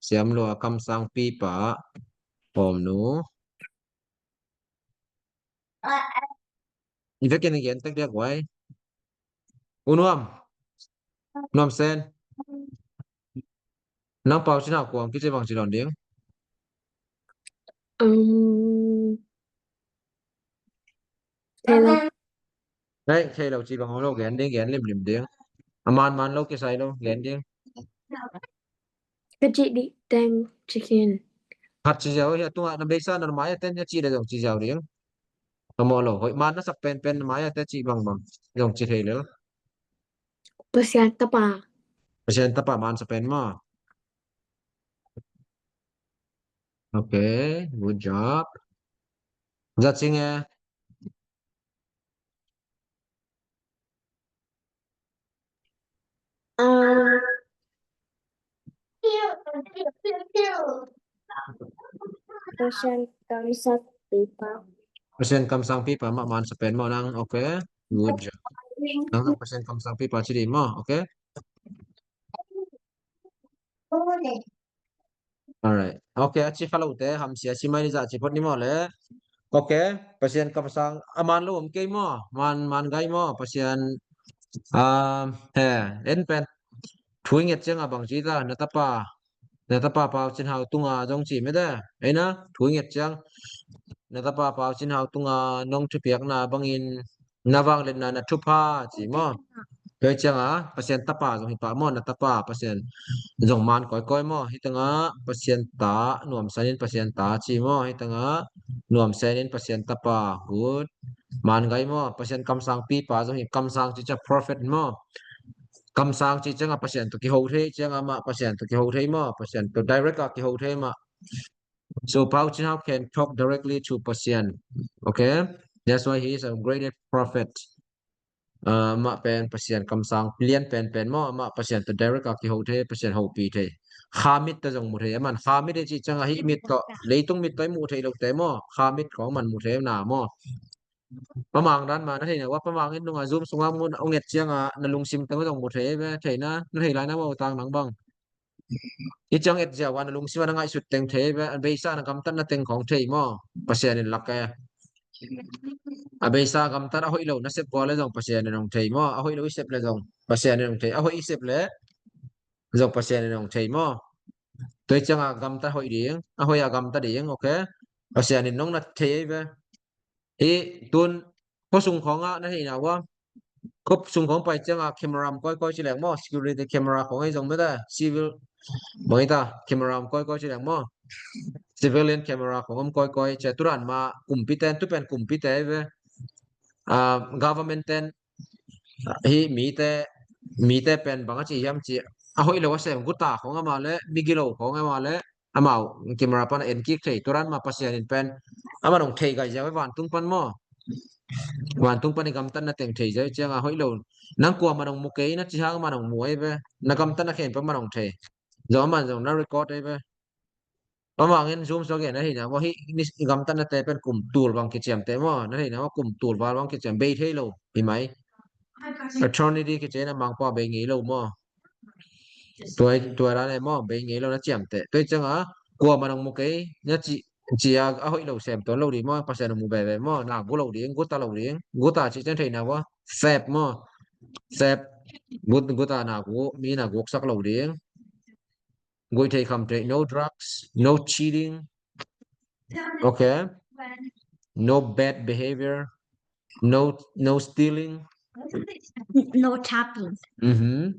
Siam lua kamsang pipa. Pom nu. I vekin i gen tek diak wai. U Nuam. Nuam Sen. Nang pau cina kuang kici bang ci don ding. Um, hello. Hei, thei lo ci bang lo gen ding, gen limlim ding. A man man lo kisai lo gen ding. Ka ci di teng cikin. Khat ci ziau hi a tunga na beisa na mai a ten ya ci da zong ci ziau ding. Ka mawh lo. Hoih, man na sak penpen na mai-ah te cih bangbang zong ci thei lel. Pasian Tapa. Pasian Tapa man sa pen maw? Okay, good job. Za Cing e. Ah, Pasian kamsang pipa. Pasian kamsang pipa mah man sa pen maw nang, okay? Good job. Nang Pasian kamsang pipa ci ding maw, okay? Alright. Okay, a ci kha lote hamsia ci mai ni, za ci phot ni maw le. Okay, Pasian kamsang a man lo om kei maw? Man, man gai maw? Pasian, um, he, en pen. Thu i nget ciang a bang ci ta, na tapa, na tapa Pau Cin Hau tunga zong ci mete. Ei na, thu i nget ciang na tapa Pau Cin Hau tunga nong thupiakna bangin na vangliatna na thupha ci maw? Tua ciangah Pasian Tapa zong hi pah maw? Na tapa Pasian zong man kawikawi maw? Hi tangah Pasian Ta, nuamsanin Pasian Ta ci maw? Hi tangah nuamsanin Pasian Tapa. Good. Man gai maw? Pasian kamsang pipa zong hi, kamsang ci ciang prophet maw? Kamsang ci ciangah Pasian tawh kiho thei, ciangah mah Pasian tawh kiho thei maw? Pasian tawh direct ah kiho thei mah. So Pau Cin Hau can talk directly to Pasian. Okay? That's why he is a great prophet. Ah, amah pen Pasian kamsang lian penpen maw, amah Pasian tawh direct a kiho thei, Pasian hopih thei. Khamit tawh zong mu thei, aman khamit i cih ciangah hih mit tawh, leitung mit tawh i muh theih lote maw, khamit khawng aman mu thei na maw? Pamang dan mah na theihna uh a, Pamang in nungah Zoom sungah mun a nget ciangah na lungsim teng zong mu thei ve, theihna na thei lai na maw, tang nang bang. Hi ciang et ziau a na lungsim a na ngaihsut teng thei ve, a beisa na gamtatna teng khawng thei maw? Pasian in lak e. A beisa gamtat a hoih lo na sep vua le zong Pasian in hong thei maw? A hoih lo i sep le zong Pasian in hong thei. A hoih i sep le zong Pasian in hong thei maw? Tua hi ciangah gamtat hoih ding, a hoih a gamtat ding, okay? Pasian in nong na thei ei ve. Hi tun khuasung khawngah na theihna uh a, khuasung khawng pai ciangah camera om kawikawi ci leng maw, security camera khawng ei zong mete, civil bang ei ta, camera om kawikawi ci leng maw, civilian camera khawng om kawikawi ci a, turan mah kumpite, tupen kumpite ei ve. Ah, government ten hi mite, mite pen bang a ci hiam ci, a hoih lo a sem guta khawng amah le, migilo khawng amah le, amau camera pan a en kik thei, turan mah Pasian in pen amah nong thei gai ziau e, vantung pan maw? Vantung pan i gamtatna teng thei ziau e, ciangah hoih lo. Nang kuamah nong mu kei na ci hang amah nong mu ei ve. Na gamtatna khempeuh amah nong thei. Zong amah zong na record ei ve. Pamangin Zoom sua gen na theihna maw, hih ni i gamtatnate pen kum tul bang kiciamteh maw, na theihna maw, kum tul val bang kiciam, bei thei lo hi mai. Eternity kici na mangpa bei ngei lo maw? Tua, tua dan e maw, bei ngei lo na ciamteh. Tua hi ciangah kuamah nong mu kei na ci, ci a, a hoih lo sem tuan lo ding maw, Pasian nong mu veve maw, na gu lo ding, guta lo ding, guta cih ciang theihna maw, theft maw, theft, gut, guta na gu, mi na guksak lo ding. Guih thei kham thei, no drugs, no cheating. Okay. No bad behavior. No, no stealing. No tapping. Mm-hmm.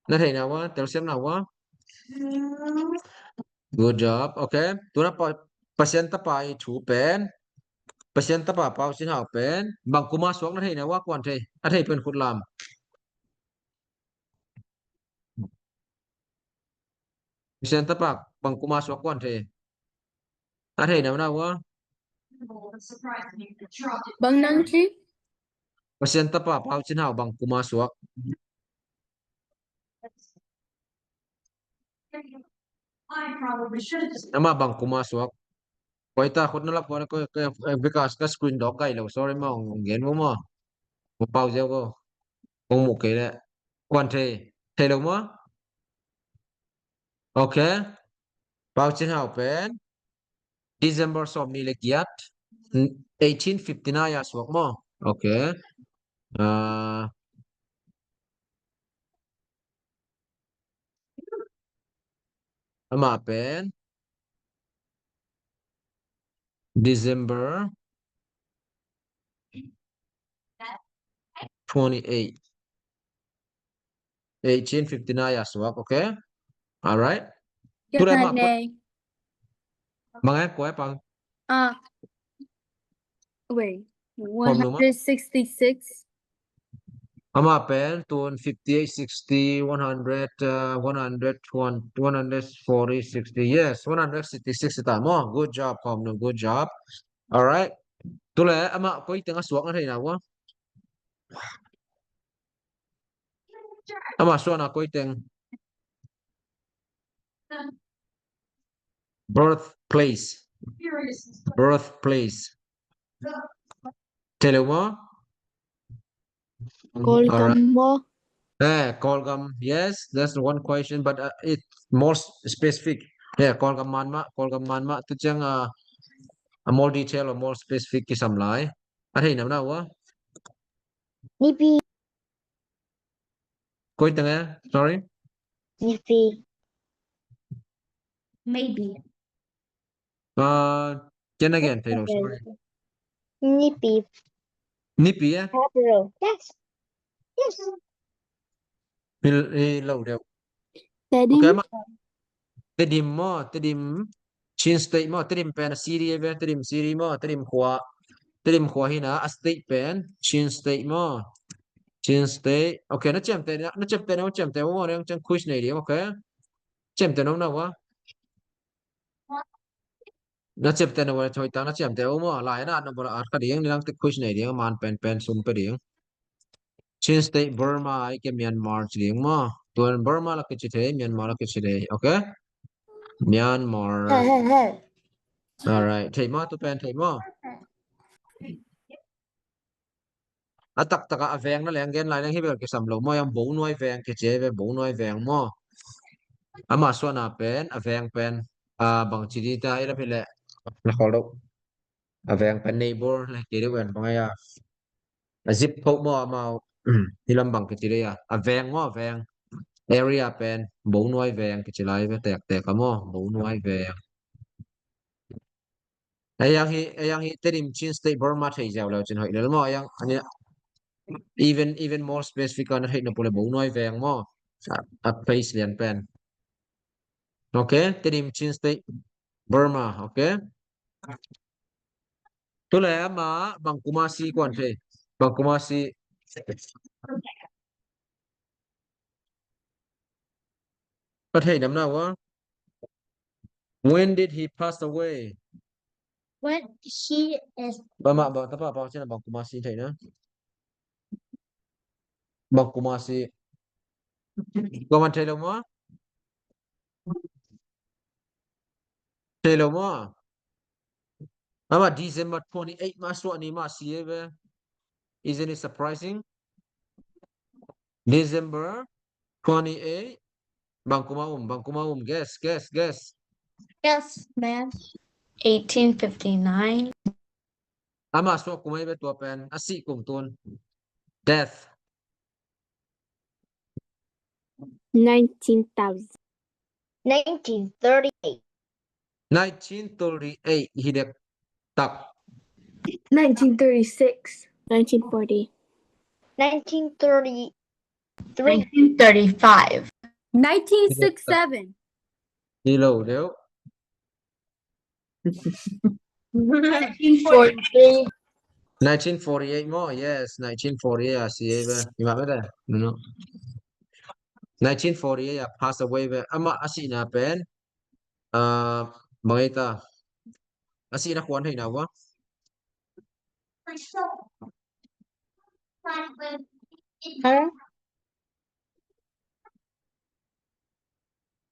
Na theihna uh a, telsiamna uh a. Good job. Okay. Tuna pa, Pasian Tapa i thu pen, Pasian Tapa Pau Cin Hau pen bang kuma suak na theihna uh a, kuan thei. A thei pen khut lam. Pasian Tapa bang kuma suak kuan thei. A thei na na uh a. Bang nang ci? Pasian Tapa Pau Cin Hau bang kuma suak. Amah bang kuma suak. Koi ta khut na lap kua na koi, koi, eh, because ka screen dawk gai lo. Sorry maw, hong gen maw maw. Hong pau ziau ko. Hong mu kei le. Kuan thei. Thei lo maw? Okay. Pau Cin Hau pen December sawm nih le giat, eighteen fifty-nine a suak maw? Okay. Ah, amah pen December twenty-eight, eighteen fifty-nine a suak, okay? Alright. Tua dan mah, bang e, kua e pang. Ah. Wait, one hundred sixty-six. Amah pen tun fifty-eight, sixty, one hundred, uh, one hundred, one hundred forty, sixty. Yes, one hundred sixty-six ta maw. Good job, Khawm Nu. Good job. Alright. Tule amah koi teng a suak na thei na ua. Amah suakna koi teng. Birthplace. Birthplace. Thei lo maw? Kawlgam maw? Eh, Kawlgam. Yes, that's one question, but uh, it's more s- specific. Yeah, Kawlgam man mah, Kawlgam man mah. Tu ciang uh, a more detail or more specific kisam lai. A thei nam na ua. Nipi. Koi teng eh? Sorry. Nipi. Maybe. Uh, then again, thei lo, sorry. Nipi. Nipi eh? Yes. Yes. Hi lo deuh. Tedim. Okay, ma. Tedim maw, Tedim. Chin State maw, Tedim pen a city ve, Tedim city maw, Tedim khua. Tedim khua hi na, a state pen Chin State maw. Chin State. Okay, na ciamteh na, na ciamteh na, ciamteh maw, na ciam quiz nei ding, okay? Ciamteh na ua. Na ciamteh na ua, thoi ta na ciamteh ua maw, lai na, na bola at kha ding, ni lang te quiz nei ding, man pen pen sum pe ding. Chin State, Burma, ai ke Myanmar ci ding maw. Tuan Burma la kici thei, Myanmar la kici thei. Okay? Myanmar. Hey, hey, hey. Alright. Thei maw, tu pen thei maw. A taktak a veng na leng gen lai leng hi bel kisam lo maw, yang Bonuai veng kici ve, Bonuai veng maw. Amah suakna pen, a veng pen. A bang ci di ta, i la phi le. Na khol lo. A veng pen neighbor le kei deuh en bang a. A zip code maw amau hi lam bang kici dei a. A veng maw a veng. Area pen Bonuai veng kici lai ve tektek a maw. Bonuai veng. A yang hi, a yang hi Tedim Chin State Burma thei ziau leu cin hoih lel maw. A yang ani even, even more specific a na theih na pule Bonuai veng maw. A, a place lian pen. Okay, Tedim Chin State Burma, okay. Tule ama bang kuma si kuan thei. Bang kuma si. Ka thei nam na ua. When did he pass away? When he is. Ba ma ba tapa pa cina bang kuma si thei na. Bang kuma si. Ko man thei lo ma. Thei lo maw. Ama December twenty-eight ma suah ni ma si e ve. Isn't it surprising? December twenty-eight. Bang kuma um, bang kuma um. Guess, guess, guess. Yes, man. Eighteen fifty-nine. Ama suah kuma i ve tua pen. A si kum tun. Death. Nineteen thousand. Nineteen thirty-eight. Nineteen thirty-eight hi dek tak. Nineteen thirty-six. Nineteen forty. Nineteen thirty-three. Nineteen thirty-five. Nineteen six seven. Hi lo deuh. Nineteen forty-eight. Nineteen forty-eight maw? Yes, nineteen forty-eight a si e ve. Ima ve de. No. Nineteen forty-eight a pass away ve. Ama a sihna pen. Ah, bang ei ta. A sihna kuan hei na ua.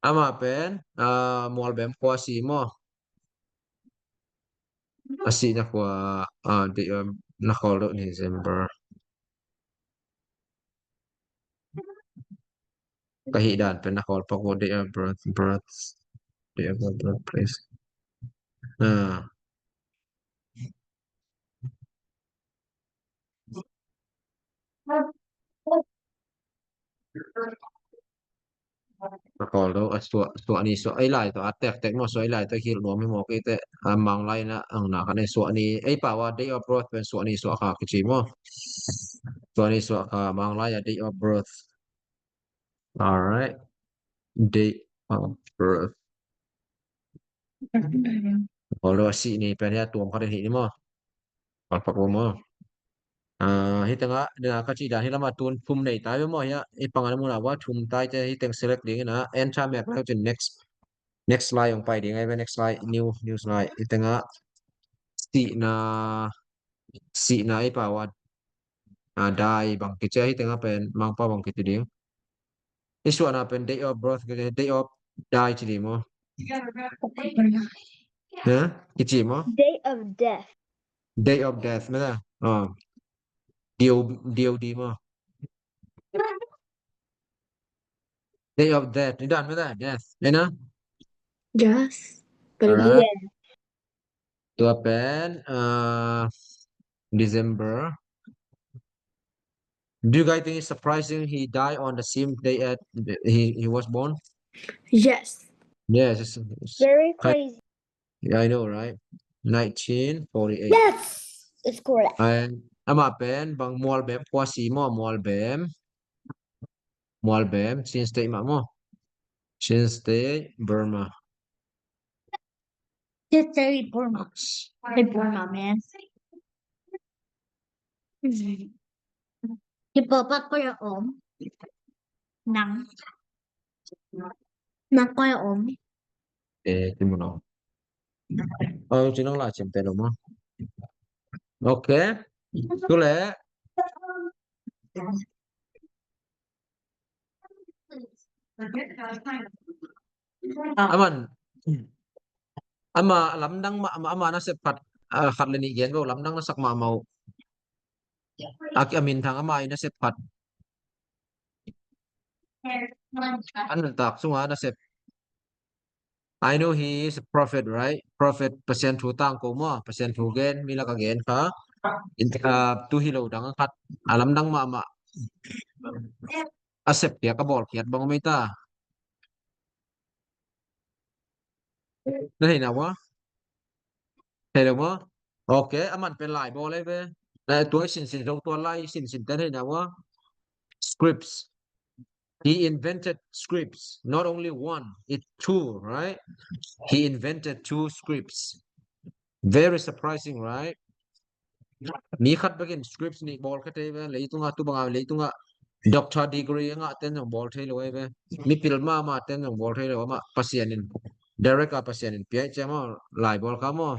Ama pen, ah, Mualbem khua si maw? A sihna khua, ah, di, um, na khol deuh December. Ka hih dan pen na khol pak ua date of birth, birth, date of birth, birthplace. Ah. Na khol deuh a suah, suah ni suah ei lai tawh a tektek maw, suah ei lai tawh hilh nuam hi maw, kei teh a Manglai na ang na khan ei suah ni ei pau a date of birth pen suah ni suah kha kici maw. Suah ni suah kha Manglai a date of birth. Alright. Date of birth. Although a sih ni pen hia tuam khat in hih ni maw. Palpak bo maw? Ah, hi tengah, ka cih dan hi lamah tun thum nei tai ve maw, hiah i pang a na mun a va thum tai te hi teng select ding ina, enter mek leu cin next, next slide hong pai ding ai ve, next slide, new, new slide. Hi tengah sihna, sihna i pau a, ah, die bang kici a, hi tengah pen Mangpau bang kici ding. I suahna pen date of birth, date of die ci ding maw? Ha? Kici maw? Date of death. Date of death, mete. Ah. D O D maw? Date of death. Ni dan mete, death. Ena? Yes. Alright. Tua pen, uh, December. Do you guys think it's surprising he died on the same day at he, he was born? Yes. Yes. It's, it's very crazy. Yeah, I know, right? Nineteen forty-eight. Yes, it's correct. And amah pen bang Mualbem khua si maw, Mualbem. Mualbem, Chin State mah maw. Chin State, Burma. Chin State, Burma. Hey, Burma, man. Kipapak ko ya om. Nang. Nang ko ya om. Eh, kimu nang. Oh, ci nang lai cim te lo maw. Okay. Tu leh. Aman. Ama lamdang mah, ama, ama nasep khat, ah, khat le nih gen ko, lamdang na sak mahmah uh. A, a minthang ama i nasep khat. A nuntak sunga nasep. I know he is a prophet, right? Prophet, Pasian thu tangko maw, Pasian thu gen, mi laka gen kha. In, ah, tu hi lo dang khat. A lamdang mahmah. A sep piak a bawl khiat bang om ei ta. Na thei na ua? Thei lo maw? Okay, aman pen lai bawl ei ve. Na tua i sinsin zo, tua lai sinsin ten thei na ua? Scripts. He invented scripts. Not only one, it's two, right? He invented two scripts. Very surprising, right? Mi khat bekin scripts nih bawl kha thei ve, leitunga tu banga leitunga doctor degree a ngah ten zong bawl thei lo ei ve. Mipil mahmah ten zong bawl thei lo, amah Pasian in, direct a Pasian in pia ei ciang maw, lai bawl kha maw.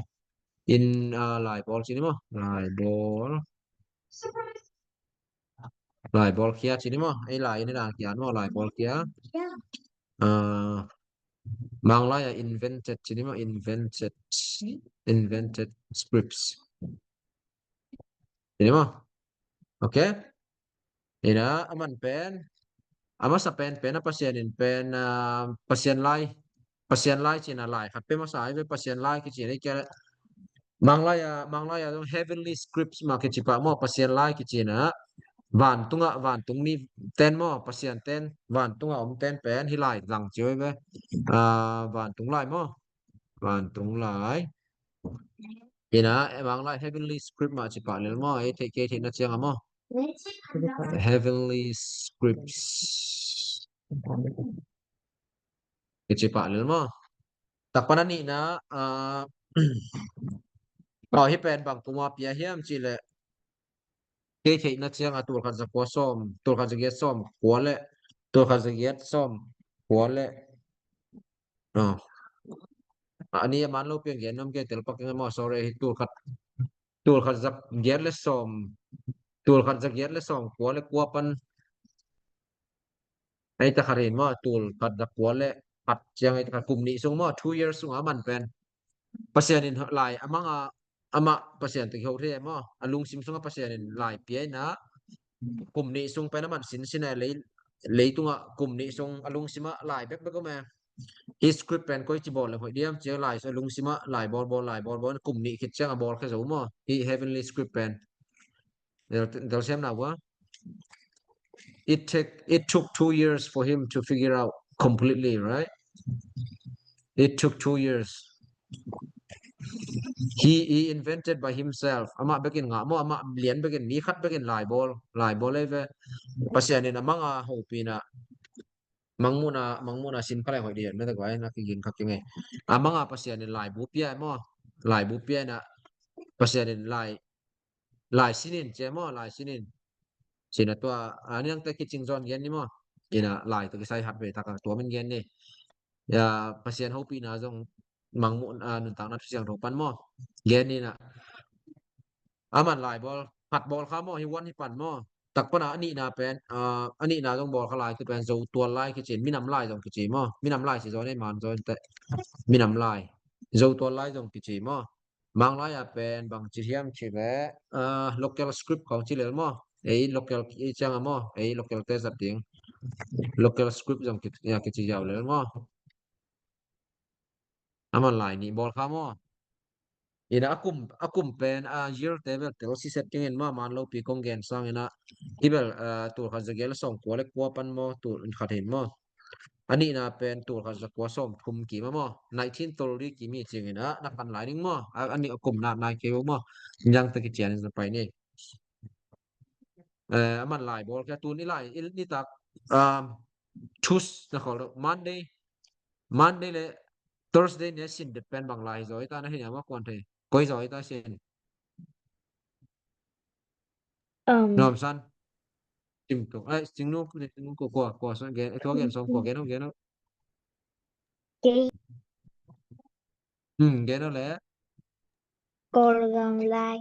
In, ah, lai bawl ci ni maw, lai bawl. Lai bawl khia ci ni maw, ei lai in a dang khia maw, lai bawl khia. Ah, Manglai a invented ci ni maw, invented, invented scripts. Ci ni maw? Okay. Ina, aman pen, a masa pen, pen a Pasian in pen, ah, Pasian lai, Pasian lai cina lai khat pe masa ai ve, Pasian lai kici na i kia. Manglai a, Manglai a zong heavenly scripts mah kici pah maw, Pasian lai kici na. Vantunga, vantung mi ten maw, Pasian ten, vantunga om ten pen hi lai zang ci oi ve. Ah, vantung lai maw. Vantung lai. Ina, Manglai heavenly script mah ci pah lel maw, ei thei kei thei na ciang a maw. Heavenly scripts. Kici pah lel maw. Takpan a nihna, ah, oh, hi pen bang kuma pia hiam ci leh. Kei theihna ciang a tul khat za kua sawm, tul khat za giat sawm kua le, tul khat za giat sawm kua le. Oh. A ni a man lo piang gen nom kei tel pak keng maw, sorry, hi tul khat, tul khat za giat le sawm, tul khat za giat le sawm kua le kua pan. Ei ta khat hin maw, tul khat za kua le khat ciang ei ta khat kum nih sung maw, two years sung a man pen. Pasian in lai a mang a, amah Pasian tawh kiho thei maw, a lungsim sungah Pasian in lai pia ina, kum nih sung pen a man sinsin a lei, leitungah kum nih sung a lungsimah lai bekbek om e. Hi script pen koi ci bawl le hoih diam ci a lai, a lungsimah lai bawl bawl, lai bawl bawl, kum nih khit ciang a bawl khe zo maw, hi heavenly script pen. Del, del sem na ua. It take, it took two years for him to figure out completely, right? It took two years. He, he invented by himself. Amah bekin ngah maw, amah lian bekin, mi khat bekin lai bawl, lai bawl ei ve. Pasian in a mang a hopih na, mangmuhna, mangmuhna sin kha leng hoih dih, mete guai na kigin kha kingei. A mang a Pasian in laibu pia maw, laibu pia ina, Pasian in lai Lai sinin, ci maw, lai sinin. Cina tua, a, niangte kicing zawn gen ni maw. Ina lai tawh kisai hat vei taka tua min gen ni. Ya, Pasian hopihna zong mangmuh, a, nuntakna Kha Siangtho pan maw. Gen ni na. Aman lai bawl, khat bawl kha maw, hi one hi pan maw. Tak pana a nihna pen, a, a nihna zong bawl kha lai tu pen Zo tual lai kici, minam lai zong kici maw. Minam lai si zaw nei man zaw inte. Minam lai. Zo tual lai zong kici maw. Mang lai a pen bang ci hiam ci ve, a, local script khong ci lel maw. Ei local i ciang a maw. Ei local te zat ding. Local script zong ki, ya, kici ziau lel maw. Aman lai nih bawl kha maw. Ina a kum, a kum pen a year te bel tel siset dingin maw, man lopi kong gen sang ina. I bel, a, tul khat za giat le sawm kua le kua pan maw, tul khat hin maw. A nihna pen tul khat za kua sawm thum kim a maw. Nineteen thirty kim hi cing ina, na kan lai ding maw. A, a nih a kum na nai kei maw. Niangte kician in za pai ni. Eh, aman lai bawl kia tun i lai, i, nitak, um, Tues, na khol, Monday, Monday le Thursday ni a sin det pen bang lai zaw i ta na hi ni a ma kuan thei. Koi zaw i ta sin. Um. Nuam San. Cing tuk. Eh, Cing Nu, Cing Nu ko kua, kua so gen, eh, tua gen sawm kua gen, gen. Kei. Hmm, gen le. Kawlgam lai.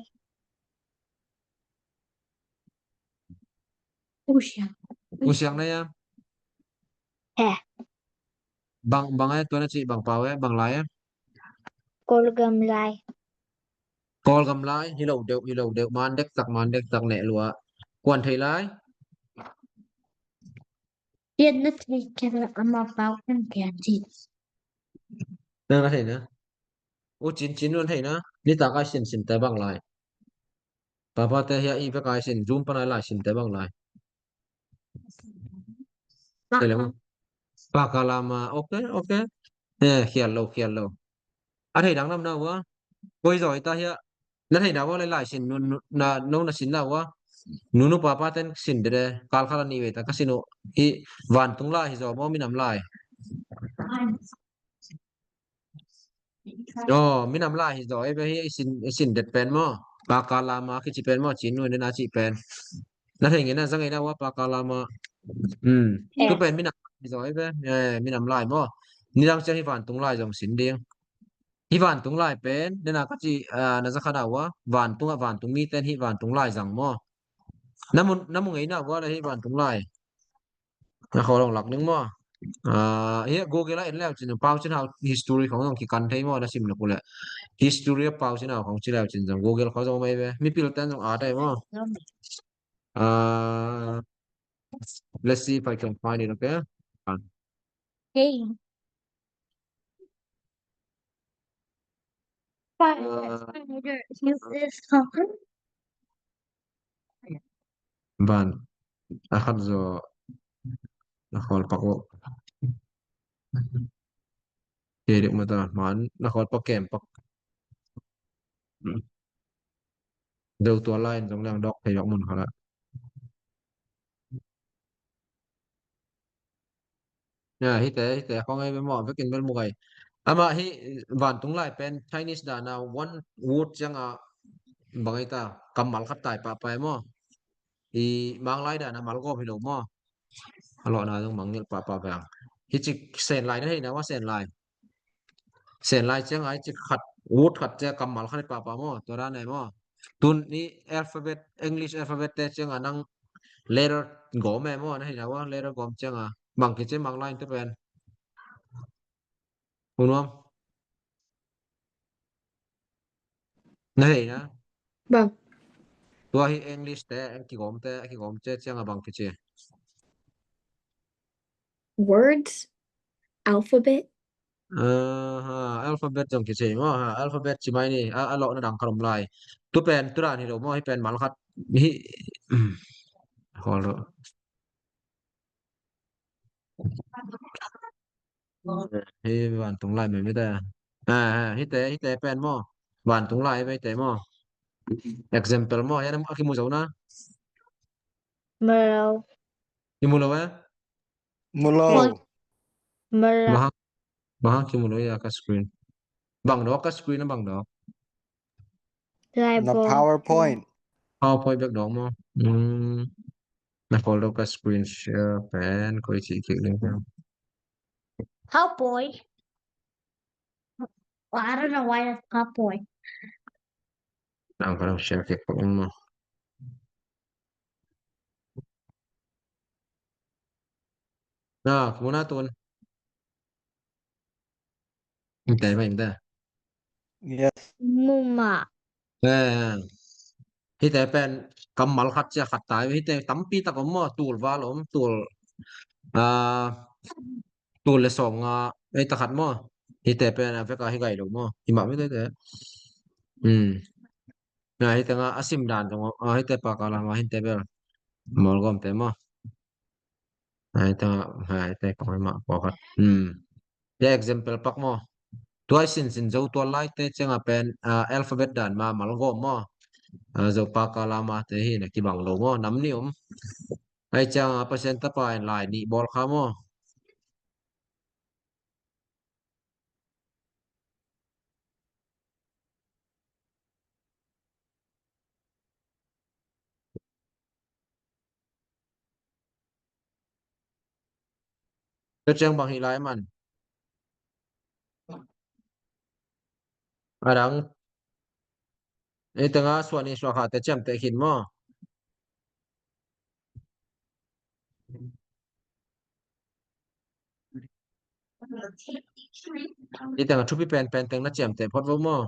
U Siang. U Siang na ya. He. Bang, bang eh, tua na ci, bang pau eh, bang lai eh. Kawlgam lai. Kawlgam lai, hi lo deuh, hi lo deuh, man dek tak, man dek tak neh lua. Kuan thei lai. Pian na thei kena ama pau kan kian ci. Nang na thei na. U Cin, Cin nuan thei na. Nitak a sin sin te bang lai. Papa te hia i pek a sin, Zoom pan a lai sin te bang lai. Thei le mu. Pakalama, ok, ok. Eh, khial lo, khial lo. A thei dang nam na ua. Koi zaw i ta hia. Na thei na ua lai lai sin, nu, nu, na, no na sin na ua. Nunu papa ten sin de de. Kal kal a ni ve ta ka sin u. I vantung lai hi zaw maw minam lai. Oh, minam lai hi zaw, eh, hi sin, sin det pen maw. Pakalama kici pen maw, Cin Nu nena ci pen. Na thei nge na, za nge na ua Pakalama. Hmm. Eh. Tu pen minam lai hi zaw, eh, eh, minam lai maw. Nidang ciang hi vantung lai zong sin ding. Hi vantung lai pen, nena ka ci, ah, na za kha na ua, vantung a vantung mi ten hi vantung lai zang maw. Na mu, na mu ngei na ua le hi vantung lai. Na khol hong lak ning maw. Ah, hi Google a en leu cin, Pau Cin Hau history khong zong kikan thei maw, na sim luk uh leh. History a Pau Cin Hau khong ci leu cin zong Google khong zong mai ve. Mipil ten zong a thei maw. Ah, let's see if I can find it, okay? Ah. Hey. Spider, uh, spider, use this cover. Van, a khat zaw, na khol pak uh. Kei dek mata, man, na khol pak kem pak. Deuh tua lai in zong liang dawk thei bak mun khat ah. Ya, hite, hite, khong ei bel maw, vekin bel mu gai. Amah hi vantung lai pen Chinese dan a one word ciang a bang ei ta, kammal khat tai pahpah ei maw. I Manglai dan a mal gawm hi lo maw. A lawhna zong mangngilh pahpah vang. Hi cik Sen lai na hei na ua Sen lai. Sen lai ciang a hi cik khat, word khat ciang kammal khat hi pahpah maw. Tua dan ei maw. Tun i alphabet, English alphabet te ciang a nang letter gawm ei maw. Na hei na ua letter gawm ciang a. Bang kici Manglai te pen. U Nuam. Na hei na? Bang. Tua hi English te, en kigawm te, kigawm te ciang a bang kici. Words? Alphabet? Aha, alphabet zong kici maw, ha, alphabet ci mai ni, a, a lawhna dang khat om lai. Tu pen, tu dan hi lo maw, hi pen mal khat. Hi, khol lo. Hi vantung lai mai mite. Ah, ah, hite, hite pen maw. Vantung lai mai te maw. Example maw, ya na a kimu zo na. Mu lo. Kimu lo eh? Mu lo. Mu lo. Bang hang, bang hang kimu lo ya ka screen. Bang dawk ka screen na bang dawk. Lai bawm. Na PowerPoint. PowerPoint bek dawng maw? Hmm. Na folder ka screen share pen koi ci kik ding pen. PowerPoint. Well, I don't know why that's PowerPoint. Nang ka nang share kik pok ing maw. Na, kumuna tun. Hite mah, hite. Yes. Muma. Eh, hite pen kammal khat cia khat tai, hite tampi tak om maw, tul val om, tul, ah, tul le sawm nga, ei ta khat maw. Hite pen a vek a hi gai lo maw. Hi mah mi te te. Hmm. Na, hite nga a sim dan zong, ah, hite pa ka la ma hite bel. Mol gom te maw. Ai ta, ai ta, kong ai mah pawlkhat. Hmm. Ya example pak maw. Tua i sinsin Zo tua laite cianga pen, ah, alphabet dan ma malgawm maw. Ah, Zo pa ka la ma te hi na kibang lo maw. Nam ni om. Ai cianga Pasian tapa in lai nih bawl kha maw. Tua ciang bang hi lai man. A dang. Ei tengah suan i suak hate ciamteh khin maw. Ei tengah thupi penpen teng na ciamteh phot vo maw.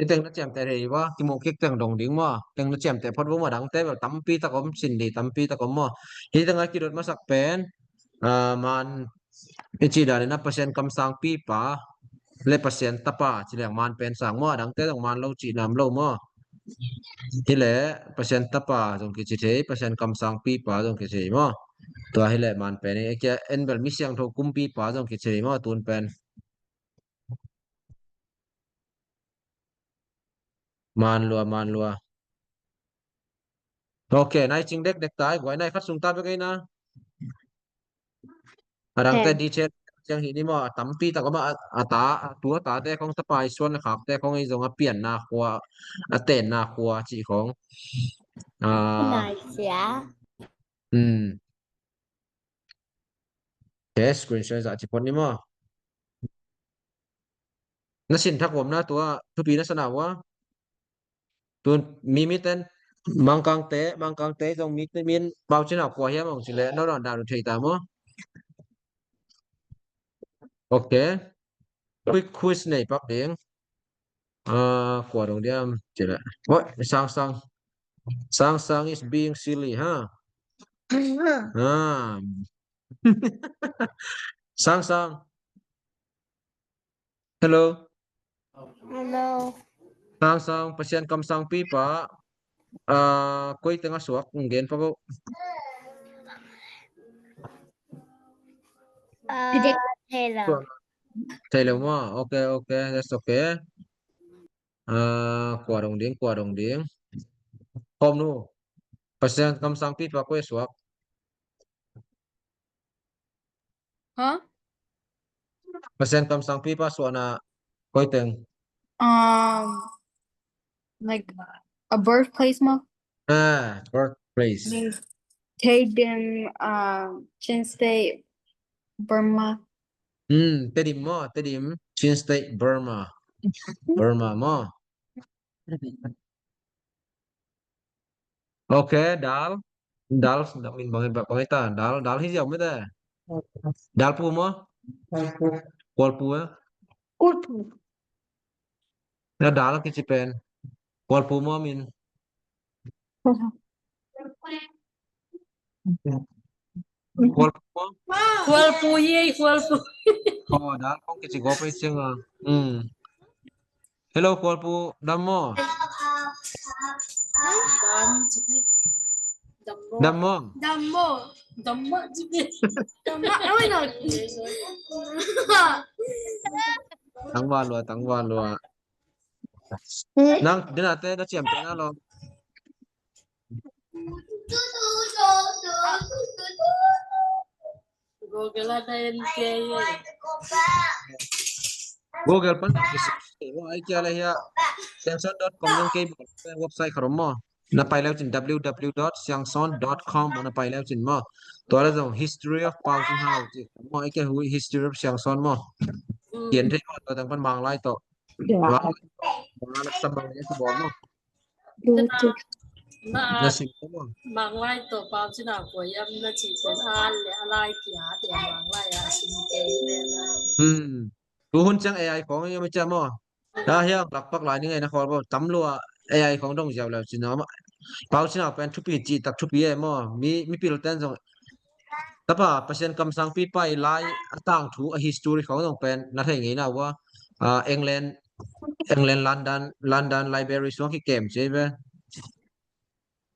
Ei teng na ciamteh thei vo, kimuh kik teng dong ding maw. Teng na ciamteh phot vo maw, dangte bel tampi tak om, sin di tampi tak om maw. Hih tengah kidot masak pen, ah, man i cih dan in a Pasian kamsangpipa le Pasian tapa ci leng man pen sang maw, a dangte zong man lo cih nam lo maw. Hi leh Pasian tapa zong kici thei, Pasian kamsangpipa zong kici thei maw. Tua hi leh man pen, ei kia en bel mi siangtho kumpipa zong kici thei maw, tun pen. Man lua, man lua. Ok, nai cing dekdek ta, guai nai khat sung ta bek ei na. A dangte detail ciang hi ni maw, a tampi tak om a, a ta, a tu a tate khong tapa i suan le khakte khong ei zong a pianna khua, a tenna khua cih khong. Ah. Nai sia. Hmm. Ke screen share zah ci phot ni maw. Na sin thak uam na tua thupi na sana ua. Tun mi mi ten Mangkangte, Mangkangte zong mi te min pau cina kua hiam ong ci leh no don dan thei ta maw. Ok. Quick quiz nei pak ding. Ah, kua dong diam ci leh. Oi, Sang Sang. Sang Sang is being silly, ha? Ah. Sang Sang. Hello. Hello. Sang Sang, Pasian kamsangpipa, ah, koi teng a suak, ong gen pak o. Ah, thei lo. Thei lo maw? Ok, ok, that's ok. Ah, kua dong ding, kua dong ding. Khawm nu. Pasian kamsangpipa koi a suak. Huh? Pasian kamsangpipa suahna koi teng. Um, like a birthplace maw? Ah, birthplace. Tedim, um, Chin State, Burma. Hmm, Tedim maw, Tedim, Chin State, Burma. Burma maw. Ok, dal. Dal, min bang, bang ita, dal, dal hi ziau mete. Dal pu maw? Kual pu, eh? Kual pu. Ya, dal kici pen. Kual pu maw min. Kual pu maw? Kual pu ye, kual pu. Oh, dal kong kici gop ei ciang a. Hmm. Hello, kual pu, dam maw? Dam maw? Dam maw? Dam maw? Dam maw? Tang va lua, tang va lua. Nang, dina te, na ciam te na lo. Google ada yang kaya. Google pan search thei maw, ahih kei leh hiah siangsawn dot com zong kei bawl, website khat om maw. Na pai leu cin W W W dot siangsawn dot com na pai leu cin maw. Tua leh zong History of Pau Cin Hau ci maw, ahih kei leh History of Siangsawn maw. Kian thei maw, tua teng pan Manglai tawh. Manglai, Manglai na sam Manglai ci bawl maw. Na sim ko maw. Manglai tawh Pau Cin Hau kua hiam na cih pen a leh a lai kia te Manglai a sim kei hi ve na. Hmm. Tu hun ciang A I khawng hiam i ciam maw. Tua hiang lakpak lai ni ngai na khawl maw. Tam lua A I khawng dong ziau leu cin maw. Pau Cin Hau pen thupi cih tak thupi e maw. Mi, mipil ten zong tapa Pasian kamsangpi pai lai a tangthu a history khawng zong pen na thei ngei na ua. Ah, England, England, London, London Library sung kikem ci ve.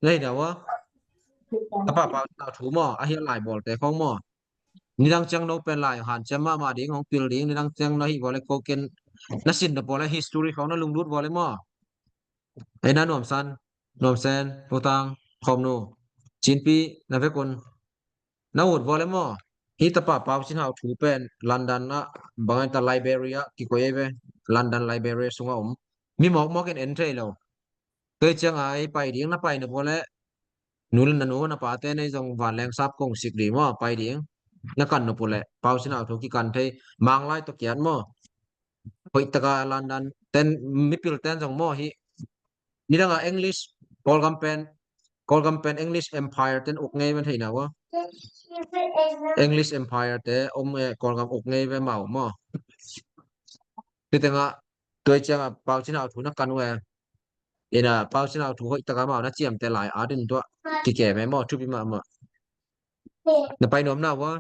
Na hi na ua. Tapa Pau Cin Hau thu maw, a hiah lai bawlte khawng maw. Nidang ciang no pen lai hanciam mahmah ding, hong pil ding, nidang ciang na hih vua leh ko ken na sin na vua leh history khawng na lunglut vua leh maw. Ei na Nuam San, Nuam Sen, U Tang, Khawm Nu, Cin Pi, na vekun. Na ut vua leh maw. Hih tapa Pau Cin Hau thu pen London ah, bang a ta library ah kikoih ei ve. London Library sungah om. Mi mawkmawk in en thei lo. Tua ciang a ei pai ding na pai na vua leh. Nu leh na nu na pate nei zong vanleng sap kong sik ding maw, pai ding. Na kan na vua leh. Pau Cin Hau thu kikan thei. Manglai tawh kiat maw. Hoih taka London ten mipil ten zong maw hih. Nidang a English, Kawlgam pen, Kawlgam pen English Empire ten uk ngei ven thei na ua. English Empire te om e, Kawlgam uk ngei ve mau maw. Tua teng a, tua ciang a Pau Cin Hau thu na kan uh e. Ina Pau Cin Hau thu hoih taka mau na ciamteh lai a ding tua. Kikem e maw, thupi mahmah. Na pai nuam na ua.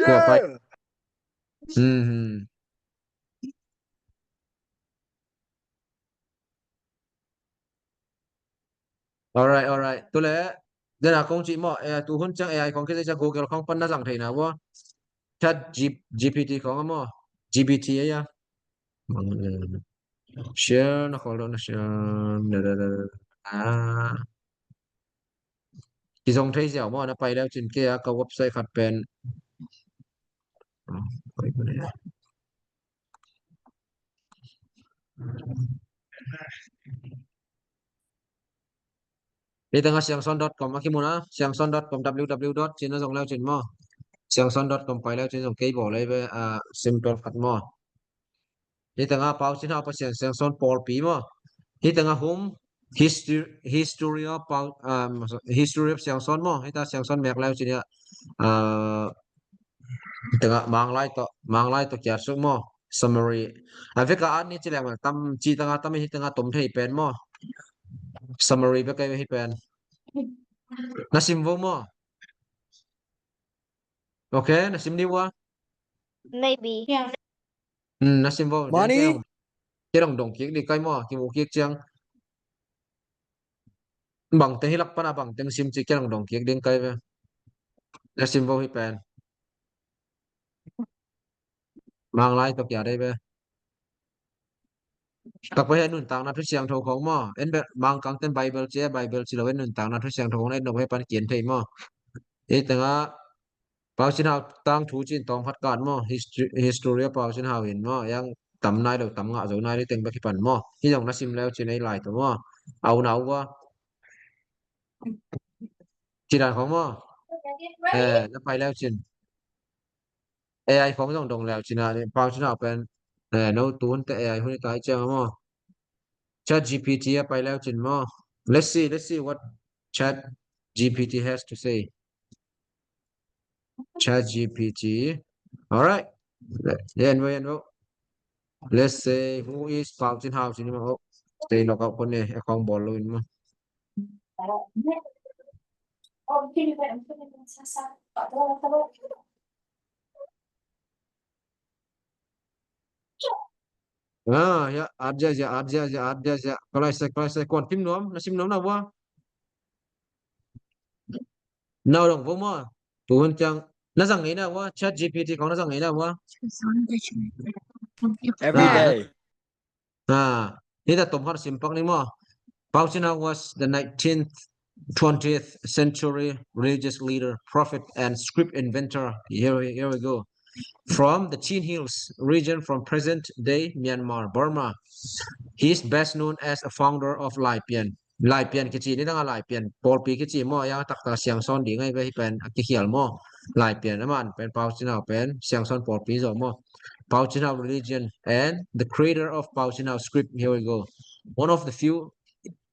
Tua pai. Hmm, hmm. Alright, alright. Tu leh, dena kong ci maw, eh, tu hun ciang A I khawng kizai ciang Google khawng pan na zang thei na ua. Chat G-, G P T khawng a maw. G P T a ia. Share na khawl lo na share. Da, da, da, da. Ah. Kizong thei ziau maw, na pai leu cin kei a ka website khat pen. Hih tengah siangsawn dot com a kimu na, siangsawn dot com W W W dot cin a zong leu cin maw. Siangsawn dot com pai leu cin zong kei bawl lei ve, ah, simple khat maw. Hih tengah Pau Cin Hau Pasian Siangsawn pawlpi maw. Hih tengah hum, history, history of Pau, um, history of Siangsawn maw. Hih tengah Siangsawn mek leu cin ia, ah, hih tengah Manglai tawh, Manglai tawh kiat suk maw. Summary. A vek a at ni ci leng tam ci tengah tam hih tengah tom thei pen maw. Summary bek a hih pen. Na sim vo maw. Okay, na sim ni ua. Maybe. Hmm, na sim vo. Mani. Kei dong dong kik ding kai maw, kimu kik ciang. Bang teng hi lak pan a bang teng sim ci kei dong dong kik ding kai ve. Na sim vo hih pen. Manglai tawh kiat ei ve. Takpa hih nuntakna thu siangtho khawng maw. En bek Mangkang ten Bible ci, Bible ci lo en nuntakna thu siangtho khawng na en nop hih pan kian thei maw. Hih tengah Pau Cin Hau tangthu cin tawm khat kan maw. History, history a Pau Cin Hau in maw. Yang tam nai lo, tam ngah zo nai lo teng bek hi pan maw. Hih zong na sim leu cin ei lai tawh maw. Au nau ua. Ci dan khawng maw. Eh, na pai leu cin. A I khawng zong dong leu cin a, Pau Cin Hau pen, eh, no tu hun te A I hun i tai ciang maw. Chat G P T a pai leu cin maw. Let's see, let's see what Chat G P T has to say. Chat G P T. Alright. Yan vo, yan vo. Let's say, who is Pau Cin Hau cin maw. Stay log out ko ne, account bawl lo in maw. Ah, ya, at zia zia, at zia zia, at zia zia. Kalai sai, kalai sai, kuan sim nuam, na sim nuam na ua. Na dong vo maw. Tu hun ciang. Na zang ngei na ua, Chat G P T khawng na zang ngei na ua. Every day. Ah, hih ta tom khat sim pak ni maw. Pau Cin Hau was the nineteenth twentieth century religious leader, prophet, and script inventor. Here, here we go. From the Chin Hills region, from present-day Myanmar, Burma. He is best known as a founder of Laipian. Laipian kici, nidang a Laipian pawlpi kici maw, a taktak Siangsawn ding ahi ve, hih pen a kikhial maw. Laipian, aman pen Pau Cin Hau pen Siangsawn pawlpi zaw maw. Pau Cin Hau religion and the creator of Pau Cin Hau script. Here we go. One of the few,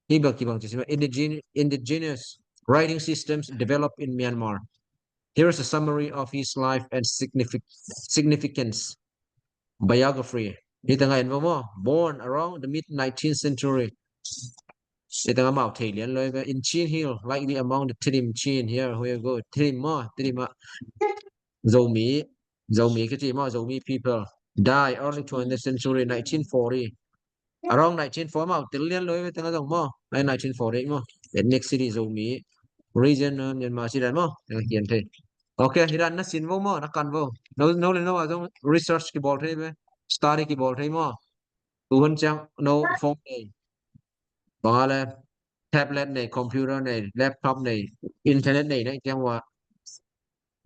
hih bang kibang ci si maw, indigen-, indigenous writing systems developed in Myanmar. Here is a summary of his life and signific-, significance. Biography. Hih tengah en vo maw. Born around the mid nineteenth century. Hih tengah mau thei lian lo ve. In Chin Hill, likely among the Tedim Chin. Here, here we go. Tedim maw, Tedim ah. Zomi, Zomi kici maw, Zomi people. Die early twentieth century, nineteen forty. Around nineteen forty maw, tel lian lo ve tengah zong maw. Ai nineteen forty maw. Ethnic city Zomi. Region, uh, Myanmar city maw. Tengah kian thei. Okay, hih dan na sin vo maw, na kan vo. No, no le no a zong research kibawl thei ve. Study kibawl thei maw. Tu hun ciang no phone nei. Bang a le tablet nei, computer nei, laptop nei, internet nei, na ciang ua.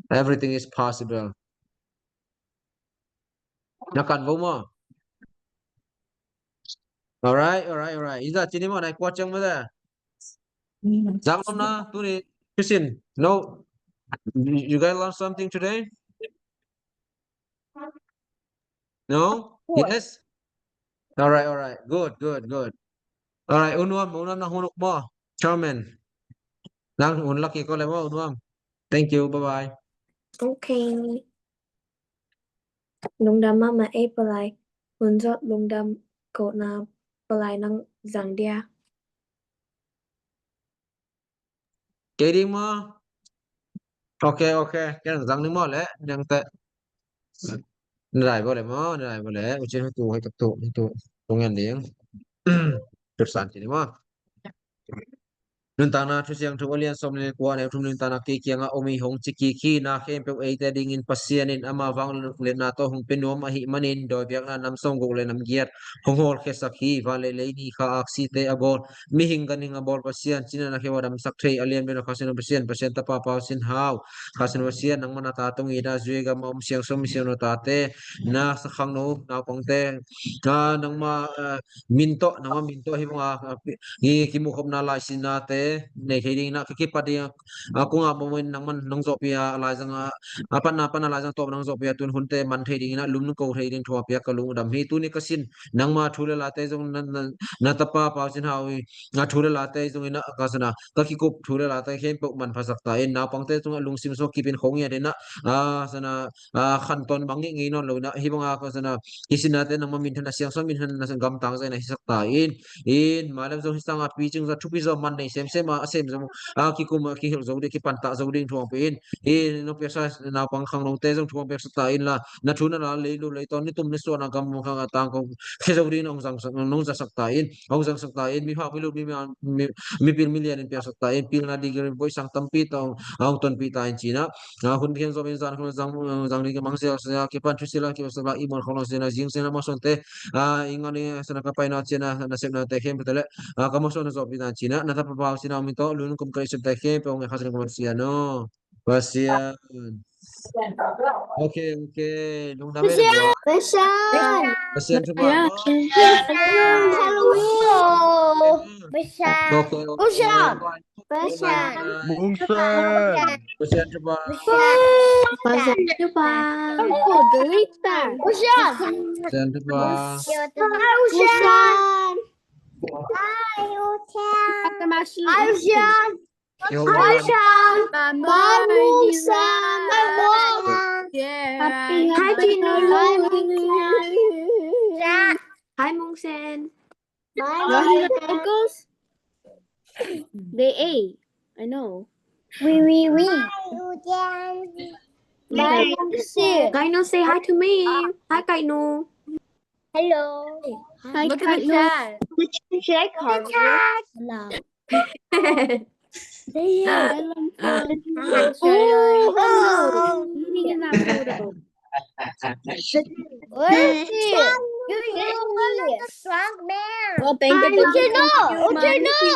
Everything is possible. Na kan vo maw. Alright, alright, alright. Iza cini maw, nai kua ciang maw da. Zang lo na, tuni, Christian. No. You guys learn something today? No? Yes? Alright, alright. Good, good, good. Alright, U Nuam, U Nuam nang hun uk maw. Chairman. Nang hun lak kik ko le maw, U Nuam. Thank you, bye bye. Okay. Lungdam mahmah ei palai. Hun zawh lungdam kohna palai nang zang dia. Kei ding maw? Ok, ok. Kei nang zang ding maw le, niang teh. Na dai bo le maw, na dai bo le. U Cin hu tu, hu tu, hu tu, tu ngen ding. Tuk san ci ding maw? Nuntakna Thusiangtho a lian sawm le kua, a neu thum, nuntakna kei kiangah om hi, hong ci kik hi. Na khempeuh eite dingin Pasian in ama vangliatna tawh hong pia nuam ahih manin, dawi biakna nam sawmguk le nam giat hong hawlkhiasak hi. Van le lei ni kha aksite a bawl, mihing ganhing a bawl Pasian, cina na kheuh a damsak thei a lian bek a Kha Siangtho Pasian, Pasian Tapa Pau Cin Hau, Kha Siangtho Pasian, nangma na ta tungin a zuigam a om Siangsawn Mission a tate, na khangno naupangte, a, nangma, a, min tawh, nangma min tawh hih banga, a, hi kimuhkhopna laisinate nei thei dingin a, ka kipat ding a, a, kong a momin nangman nong zawhpih a, a laizang a, a patna pan a laizang tawp nong zawhpih a, tun hunte man thei dingin a, lum nong ko thei ding thu a piak ka lungdam hi. Tuni ka sin nangma thu le late zong na, na, na tapa Pau Cin Hau i, a, thu le late zong in a, ka sana, ka kikup thu le late khempeuh manphasak ta in, naupangte zong a lungsim sung kipin khong ngiat in a, a, sana, a, khantawn bang ngei ngei nawn lo in a, hih banga ka sana, kisinnate nangma minthan a, Siangsawn minthan a, gamtang zong in a hisak ta in, in, mah lem zong hi sanga picing zong thupi zong man nei semsem a, a sem zong, a, kikum a, kihilh zo ding, kipantah zo ding thu hong pia in, in, nong piaksa naupang khangnote zong thu hong piaksa ta in la, na thu na la lei lo lei tawn, ni tum ni suan a gam khang a tang kong khia zo ding nong zangsak, nong zasak ta in, hong zangsak ta in, miphak milut mi, mi, mipil milian in piaksak ta in, pilna degree boisang tampi tawh hong tonpih ta in cina, a, hun khian zawm in zan hun zang, zang ding ka mang sia sia, kipan thu sila, kipan sila, i muan khong lo sina, zing sina, mawsawnte, a, i ngan i sana ka paina cina, na sepnate khempeuh te le, a, ka mawsawn na zawhpih ta in cina, na tapa Pau Cin Hau min tawh, lun kum ka i septe khempeuh hong e Kha Siangtho Pasian aw. Pasian. Ok, ok. Lungdam e. Pasian. Pasian. Pasian thupha. Pasian. Hallelujah. Pasian. Ok, ok. Pasian. Pasian. Mungsan. Pasian thupha. Pasian thupha. Pasian thupha. Pasian thupha. Pasian. Pasian. Pasian. Bye, Mungsan. Bye, Mungsan. Hi, Gina. Bye, Mungsan. Bye, Mungsan. Bye, Mungsan. They ate. I know. Wee, wee, wee. Bye, Mungsan. Kainu, say hi to me. Hi, Kainu. Hello. Hi, Kainu. Hello. Where is he? You, you look like a strong man. Oh, thank you, thank you, thank you, thank you.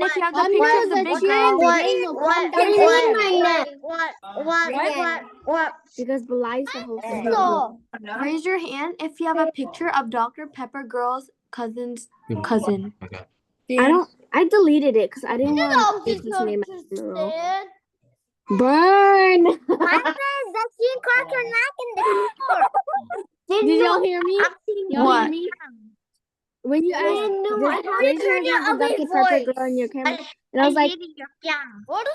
hand if you have the picture of the big girl. What? What? What? What? What? Because Bella is the host. Raise your hand if you have a picture of Doctor Pepper Girl's cousin's cousin. I don't. I deleted it because I didn't want his name in the roll. Burn. Did y'all hear me? Y'all hear me? When you ask, raise your hand if you have a picture of a girl in your camera. And I was like,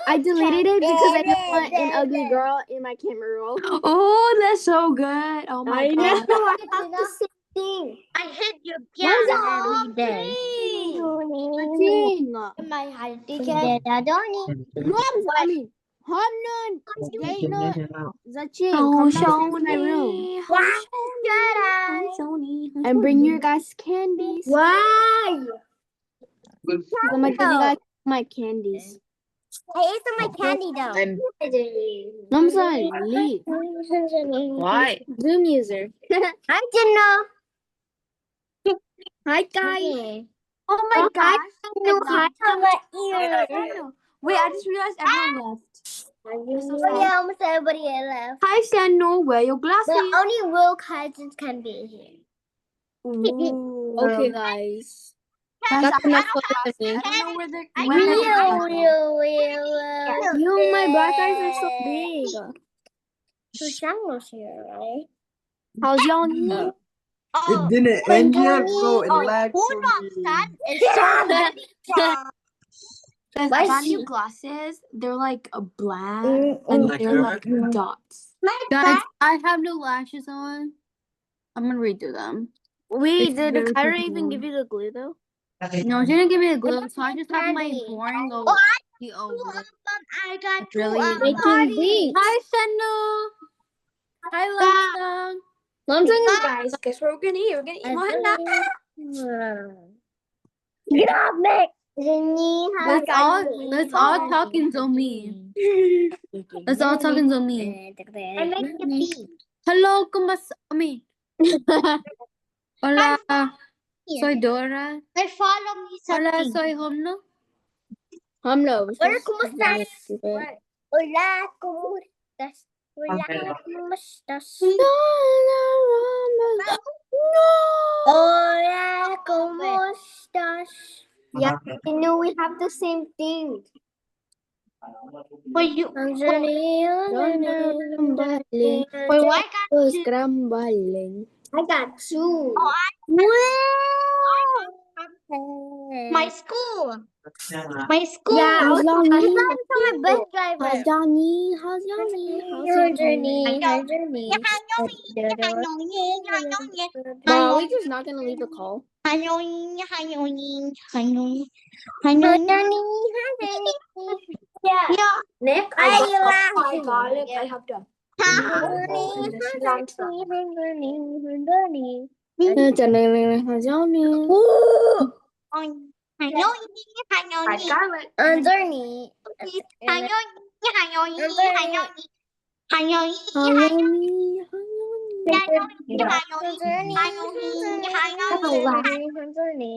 I deleted it because I didn't want an ugly girl in my camera roll. Oh, that's so good. Oh my god. I know. I have the same thing. I hate your piano every day. Thing. My heart is dead. I mean, Hamnon, Dana, Zachin, come downstairs to my room. Why? And bring your guys candies. Why? I'm gonna give you guys my candies. Hey, it's my candy though. I'm sorry, leave. Why? Zoom user. I didn't know. Hi guys. Oh my gosh. Hi. Wait, I just realized everyone left. Oh yeah, almost everybody left. Hi, Sano. Wear your glasses. But only real cousins can be here. Ooh. Okay, guys. That's enough for today. I don't know where the. You, my black eyes are so big. Sushan was here, right? How's y'all knee? It didn't end yet, bro. It lagged for me. Hold on, son. It's so many times. Guys, I found new glasses. They're like a black and they're like dots. Guys, I have no lashes on. I'm gonna redo them. Wait, did Kyra even give you the glue though? No, she didn't give me the glue, so I just have my boring old. I got two. Really? Hi, Shenno. Hi, Lamsang. Lamsang, guys, guess what we're gonna eat? We're gonna eat more hot dogs. Get off me! Let's all let's all talk in Zomi. Let's all talk in Zomi. I make the beat. Hello, kumusta? I mean, hola, soy Dora. Hola, soy Homno. Homno. Hola, kumusta? Hola, kumusta? Hola, kumusta? Hola, kumusta? Yeah, you know we have the same thing. But you, but why got two? Scrambling. I got two. Oh, I, my school. My school. Yeah, I was, I was my best driver. How's Johnny? How's Johnny? How's Johnny? How's Johnny? Wow, are we just not gonna leave the call? Hi, Johnny. Hi, Johnny. Hi, Johnny. Hi, Johnny. Yeah. Nick, I got five garlic. I have to. Hi, Johnny. Hi, Johnny. Hi, Johnny. Hi, Johnny. Hi, Johnny. Hi, Johnny. Hi, Johnny. Hi, Johnny. Hi, Johnny.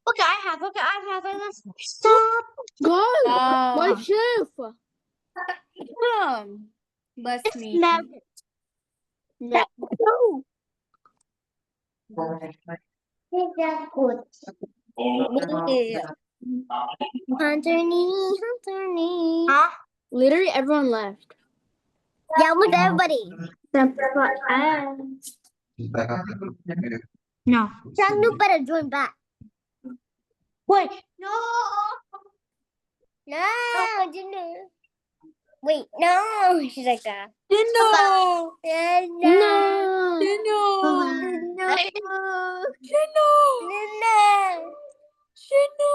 Okay, I have, okay, I have. Stop. Go. My chef. Bless me. Literally everyone left. Yeah, almost everybody. Except for us. No. John, you better join back. Wait, no. No, Juno. Wait, no. She's like that. Juno. No. Juno. No. Juno. No. Juno.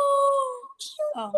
Oh.